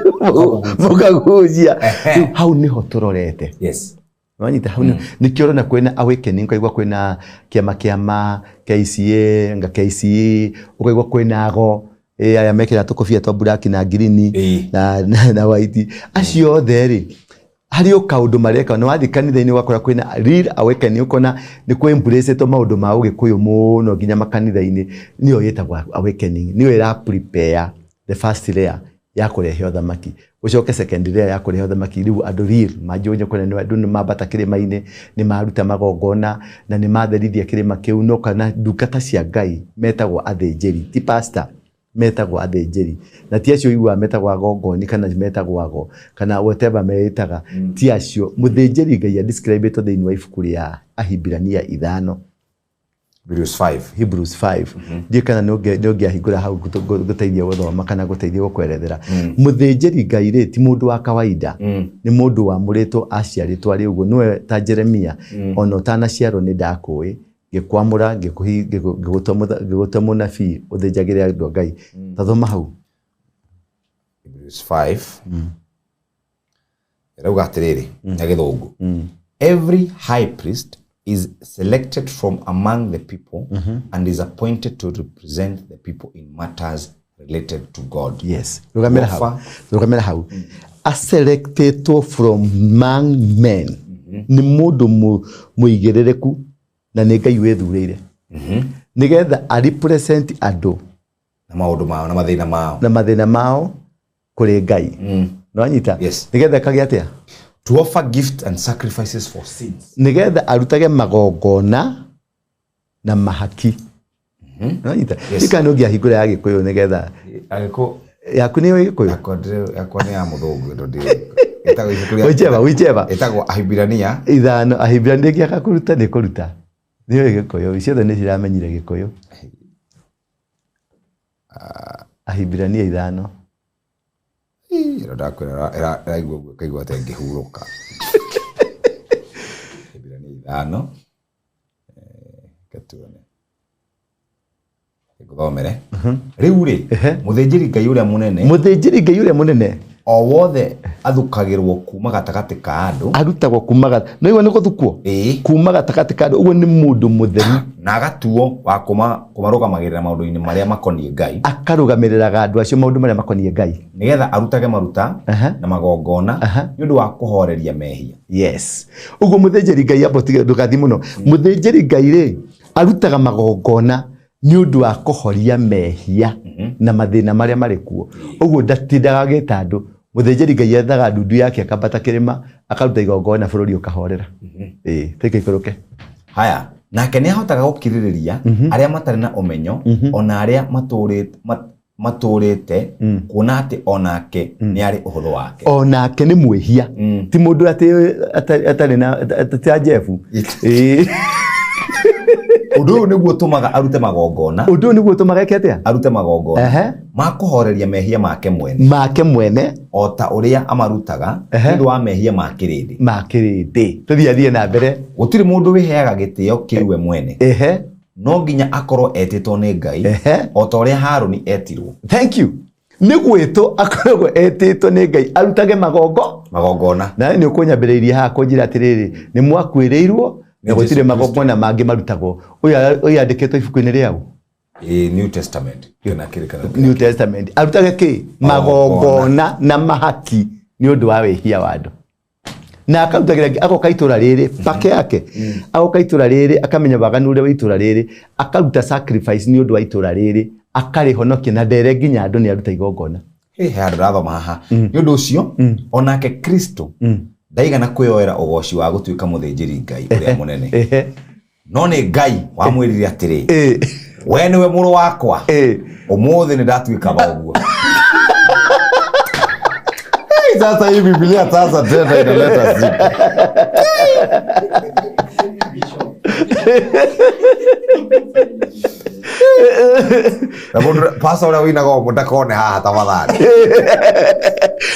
Speaker 2: Mũkagucia.
Speaker 1: Ehe.
Speaker 2: Rĩu hau nĩho tũrorete.
Speaker 1: Yes.
Speaker 2: Wanyita hau nĩho. Nĩkĩo ũrona kwĩna awakening, ũkaigua kwĩna kĩama kĩa ma KCA, nga KCE, ũkaigua kwĩna ago, ĩ aya mekĩraga tũkobia twa black na ngirini na white. Acio othe rĩ, harĩ o kaũndũ mareka. Na wathiĩ kanitha-inĩ ũgakora kwĩna real awakening, ũkona nĩ kũ embrace ĩtwo maũndũ ma ũgĩkũyũ mũno nginya makanitha-inĩ. Nĩyo ĩtagwo awakening, nĩyo ĩra prepare the first layer ya kũrehe ũthamaki. Gũcoke second layer ya kũrehe ũthamaki, rĩu andũ real manjie kũrĩa nĩ andũ nĩ mambata kĩrĩma-inĩ, nĩ maruta magongona na nĩ matherithia kĩrĩma kĩu. No kana ndungata cia Ngai metagwo athĩnjĩri, ti pastor, metagwo athĩnjĩri. Na ti acio ũiguaga metagwo agongoni kana metagwo ago kana whatever meĩtaga, ti acio. Mũthĩnjĩri Ngai a describe ĩtwo thĩinĩ wa ibuku rĩa Ahibirania 5.
Speaker 1: Hebrews 5.
Speaker 2: Hebrews 5. Ndiũĩ kana nĩ ũngĩahingũra hau ngũteithie gũthoma kana ngũteithie gũkwerethera. Mũthĩnjĩri Ngai rĩ, ti mũndũ wa kawaida. Nĩ mũndũ wamũrĩtwo aciarĩtwo arĩ ũguo. Nĩwe ta Jeremia, ona ũtanaciarwo nĩ ndakũĩ, ngĩkwamũra, ngĩgũtua mũnabii ũthĩnjagĩre andũ a Ngai. Ta thoma hau.
Speaker 1: Hebrews 5. Ĩrauga atĩrĩrĩ na Gĩthũngũ. Every high priest is selected from among the people and is appointed to represent the people in matters related to God.
Speaker 2: Yes. Rũgamĩra hau. Rũgamĩra hau. Aselectetwo from among men. Nĩ mũndũ mũigĩrĩrĩku na nĩ Ngai wĩthurĩire. Nĩgetha a represent andũ.
Speaker 1: Na maũndũ mao na mathĩna mao.
Speaker 2: Na mathĩna mao kũrĩ Ngai. Nĩwanyita?
Speaker 1: Yes.
Speaker 2: Nĩgetha kagĩa atĩa?
Speaker 1: To offer gifts and sacrifices for sins.
Speaker 2: Nĩgetha arutage magongona na mahaki. Nĩwanyita?
Speaker 1: Yes.
Speaker 2: Kana nĩ ũngĩahingũra ya Gĩkũyũ nĩgetha
Speaker 1: Agĩkũ
Speaker 2: yaku nĩyo Gĩkũyũ?
Speaker 1: Yakwa nĩ ya mũthũngũ ĩno ndĩ. Ĩtagwo ibuku rĩa
Speaker 2: Whichever, whichever.
Speaker 1: Ĩtagwo Ahibirania.
Speaker 2: 5 Ahibirania ĩngĩaga kũruta nĩ kũruta. Nĩyo Gĩkũyũ, ciothe nĩ ciramenyire Gĩkũyũ. Ahibirania 5.
Speaker 1: Ĩno ndakwĩra ĩraigua ũguo ĩkaigua ta ĩngĩhurũka. Ahibirania 5. Reke tuone. Ngũthomere. Rĩu rĩ, mũthĩnjĩri Ngai ũrĩa mũnene
Speaker 2: Mũthĩnjĩri Ngai ũrĩa mũnene
Speaker 1: o wothe athukagĩrwo kuma gatagatĩ ka andũ.
Speaker 2: Arutagwo kuma no igua nĩ gũthukwo?
Speaker 1: Ĩĩ.
Speaker 2: Kuma gatagatĩ ka andũ, ũguo nĩ mũndũ mũtheru.
Speaker 1: Na agatuo wa kũmarũgamagĩrĩra maũndũ-inĩ marĩa makoniĩ Ngai.
Speaker 2: Akarũgamĩrĩraga andũ acio maũndũ marĩa makoniĩ Ngai.
Speaker 1: Nĩgetha arutage maruta na magongona nĩ ũndũ wa kũhooreria mehia.
Speaker 2: Yes. Ũguo mũthĩnjĩri Ngai amba ũtige ndũgathiĩ mũno. Mũthĩnjĩri Ngai rĩ, arutaga magongona nĩ ũndũ wa kũhoria mehia na mathĩna marĩa marĩ kuo. Ũguo ndatindaga agĩta andũ. Mũthĩnjĩri Ngai ethaga ndundu yake akambata kĩrĩma akaruta igongona bũrũri ũkahorera. Ĩĩ, reke ikũrũke.
Speaker 1: Haya, nake nĩ ahotaga gũkirĩrĩria arĩa matarĩ na ũmenyo ona arĩa matũrĩte kuona atĩ onake nĩ arĩ ũhũthũ wake.
Speaker 2: Onake nĩ mwĩhia. Ti mũndũ atĩ atarĩ na ta Jeff. Ĩĩ.
Speaker 1: Ũndũ ũyũ nĩguo ũtũmaga arute magongona.
Speaker 2: Ũndũ ũyũ nĩguo ũtũmaga eke atĩa?
Speaker 1: Arute magongona. Ma kũhoreria mehia make mwene.
Speaker 2: Make mwene.
Speaker 1: O ta ũrĩa amarutaga nĩ ũndũ wa mehia ma kĩrĩndĩ.
Speaker 2: Ma kĩrĩndĩ. Tũthiĩ athiĩ na mbere.
Speaker 1: Gũtirĩ mũndũ wĩheaga gĩtĩo kĩu we mwene. No nginya akorwo etĩtwo nĩ Ngai. O ta ũrĩa Harũni etirwo.
Speaker 2: Thank you. Nĩ gwĩtwo akoragwo etĩtwo nĩ Ngai arutage magongo.
Speaker 1: Magongona.
Speaker 2: Nawe nĩ ũkũnyambĩrĩirie haha kũnjĩra atĩrĩrĩ, nĩ mwakuĩrĩirwo na
Speaker 1: Nĩ
Speaker 2: gũtirĩ
Speaker 1: Jesu
Speaker 2: magongona mangĩ marutagwo. Ũyũ ũyũ andĩkĩtwo ibuku-inĩ rĩaũ?
Speaker 1: Ĩĩ, New Testament. Kana kĩrĩkanĩro.
Speaker 2: New Testament. Arutage kĩ? Magongona na mahaki nĩ ũndũ wa wĩhia wa andũ. Na akarutagĩra, agoka itũra rĩrĩ pake yake, agoka itũra rĩrĩ akamenya waganu ũrĩa wa itũra rĩrĩ, akaruta sacrifice nĩ ũndũ wa itũra rĩrĩ, akarĩhonokia na ndere nginya andũ nĩ aruta igongona.
Speaker 1: He handũ ndathoma haha. Nĩ ũndũ ũcio onake Kristo ndaigana kwĩyoera ũgoci wa gũtuĩka mũthĩnjĩri Ngai ũrĩa mũnene, no nĩ Ngai wamwĩrire atĩrĩ, we nĩwe mũrũ wakwa, ũmũthĩ nĩ ndatuĩka thoguo. Hey, sasa hii Biblia sasa tena inaleta siku. Na mũndũ pasa ũrĩa wĩinaga ũguo ndakone haha tafadhali.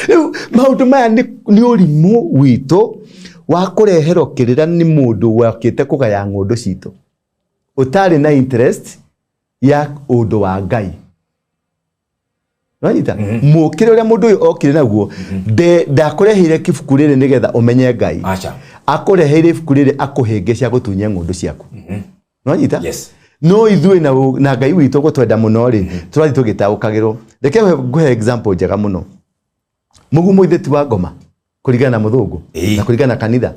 Speaker 2: Rĩu maũndũ maya nĩ nĩ ũrimũ witũ wa kũreherwo kĩrĩra nĩ mũndũ wokĩte kũgaya ng'ũndũ citũ, ũtarĩ na interest ya ũndũ wa Ngai. Wanyita? Mũkĩre ũrĩa mũndũ ũyũ okire naguo, ndakũreheire ibuku rĩrĩ nĩgetha ũmenye Ngai.
Speaker 1: Aca.
Speaker 2: Akũreheire ibuku rĩrĩ akũhĩngĩce, agũtunye ng'ũndũ ciaku. Nwanyita?
Speaker 1: Yes.
Speaker 2: No ithuĩ na Ngai witũ gũtwenda mũno rĩ, tũrathiĩ tũgĩtaũkagĩrwo. Reke ngũhe example njega mũno. Mũgumo ithe ti wa ngoma kũringana na mũthũngũ na kũringana na kanitha.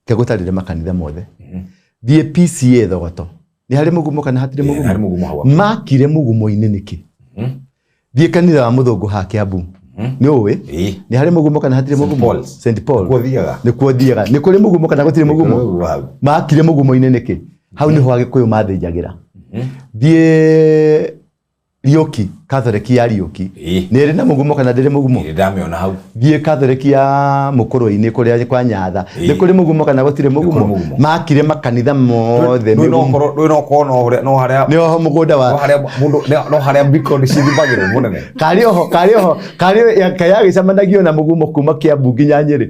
Speaker 2: Ke gũtarĩre makanitha mothe. Thiĩ PCA Thogoto, nĩ harĩ mũgumo kana hatirĩ?
Speaker 1: Ĩĩ, harĩ
Speaker 2: mũgumo.
Speaker 1: Mũgumo hau.
Speaker 2: Makire mũgumo-inĩ nĩkĩ? Thiĩ kanitha wa mũthũngũ ha Kiambu, nĩ ũĩ?
Speaker 1: Ĩĩ.
Speaker 2: Nĩ harĩ mũgumo kana hatirĩ
Speaker 1: St.
Speaker 2: mũgumo?
Speaker 1: Paul's.
Speaker 2: St. Paul.
Speaker 1: Nĩkuo thiaga.
Speaker 2: Nĩkuo thiaga. Nĩ kũrĩ mũgumo kana gũtirĩ mũgumo?
Speaker 1: Mũgumo hau.
Speaker 2: Makire mũgumo-inĩ nĩkĩ? Hau nĩho Agĩkũyũ mathĩnjagĩra. Thiĩ Riũki, Catholic ya Riũki, nĩ ĩrĩ na mũgumo kana ndĩrĩ mũgumo?
Speaker 1: Ĩĩ, ndamĩona hau.
Speaker 2: Thiĩ Catholic ya Mũkũrwe-inĩ kũrĩa kwa Nyatha, nĩ kũrĩ mũgumo kana gũtirĩ mũgumo?
Speaker 1: Mũgumo.
Speaker 2: Makire makanitha mothe
Speaker 1: Ndũĩ no
Speaker 2: mĩgumo.
Speaker 1: ũkorwo, ndũĩ no ũkorwo no harĩa, no harĩa,
Speaker 2: Nĩ oho mũgũnda
Speaker 1: no
Speaker 2: wa
Speaker 1: harĩa mũndũ, no harĩa mbiko cithimagĩrwo mũnene.
Speaker 2: Karĩ oho, karĩ oho, karĩ yagĩcemanagio na mũgumo kuma Kiambu nginya Nyĩrĩ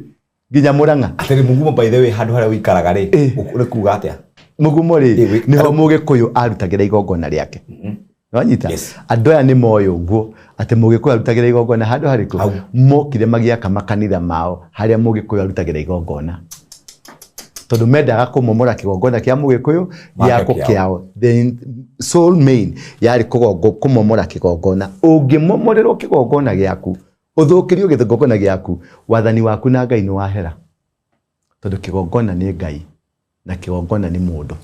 Speaker 2: nginya Mũrang'a.
Speaker 1: Atĩrĩ, mũgumo, by the way, handũ harĩa ũikaraga rĩ, nĩ kuga atĩa?
Speaker 2: Mũgumo rĩ, nĩho Mũgĩkũyũ arutagĩra igongona rĩake. Wanyita?
Speaker 1: Yes.
Speaker 2: Andũ aya nĩ moĩ ũguo atĩ Mũgĩkũyũ arutagĩra igongona handũ harĩkũ.
Speaker 1: Hau.
Speaker 2: Mokire magĩaka makanitha mao harĩa Mũgĩkũyũ arutagĩra igongona, tondũ mendaga kũmomora kĩgongona kĩa Mũgĩkũyũ
Speaker 1: Make
Speaker 2: gĩakwo
Speaker 1: kĩao.
Speaker 2: Kĩao. The sole main yarĩ kũmomora kĩgongona. Ũngĩmomorerwo kĩgongona gĩaku, ũthũkĩrio kĩgongona gĩaku, wathani waku na Ngai nĩ wahera, tondũ kĩgongona nĩ Ngai na kĩgongona nĩ mũndũ.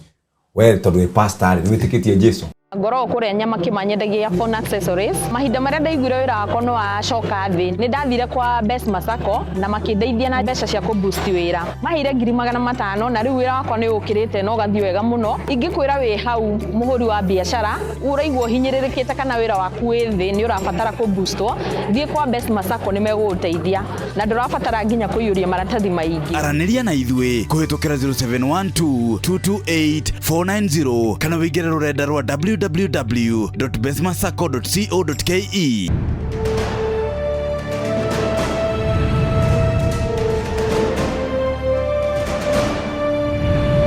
Speaker 1: We tondũ wĩ pastor rĩ, nĩ wĩtĩkĩtie Jesu?
Speaker 3: Ngoragwo kũrĩa nyama kĩmanyendagia phone accessories. Mahinda marĩa ndaiguire wĩra wakwa nĩ wacoka thĩ, nĩ ndathire kwa Best Masako na makĩndeithia na mbeca cia kũ boost wĩra. Maheire 500,000 na rĩu wĩra wakwa nĩ ũkĩrĩte na ũgathiĩ wega mũno. Ingĩkwĩra wĩ hau mũhũri wa biacara ũraigua ũhinyĩrĩrĩkĩte kana wĩra waku wĩ thĩ, nĩ ũrabatara kũ boostwo, thiĩ kwa Best Masako, nĩ megũgũteithia na ndũrabatara nginya kũiyũria maratathi maingĩ.
Speaker 4: Aranĩria na ithuĩ kũhĩtũkĩra 0712 228 490 kana wĩingĩre rũrenda rwa www.besmasacco.co.ke.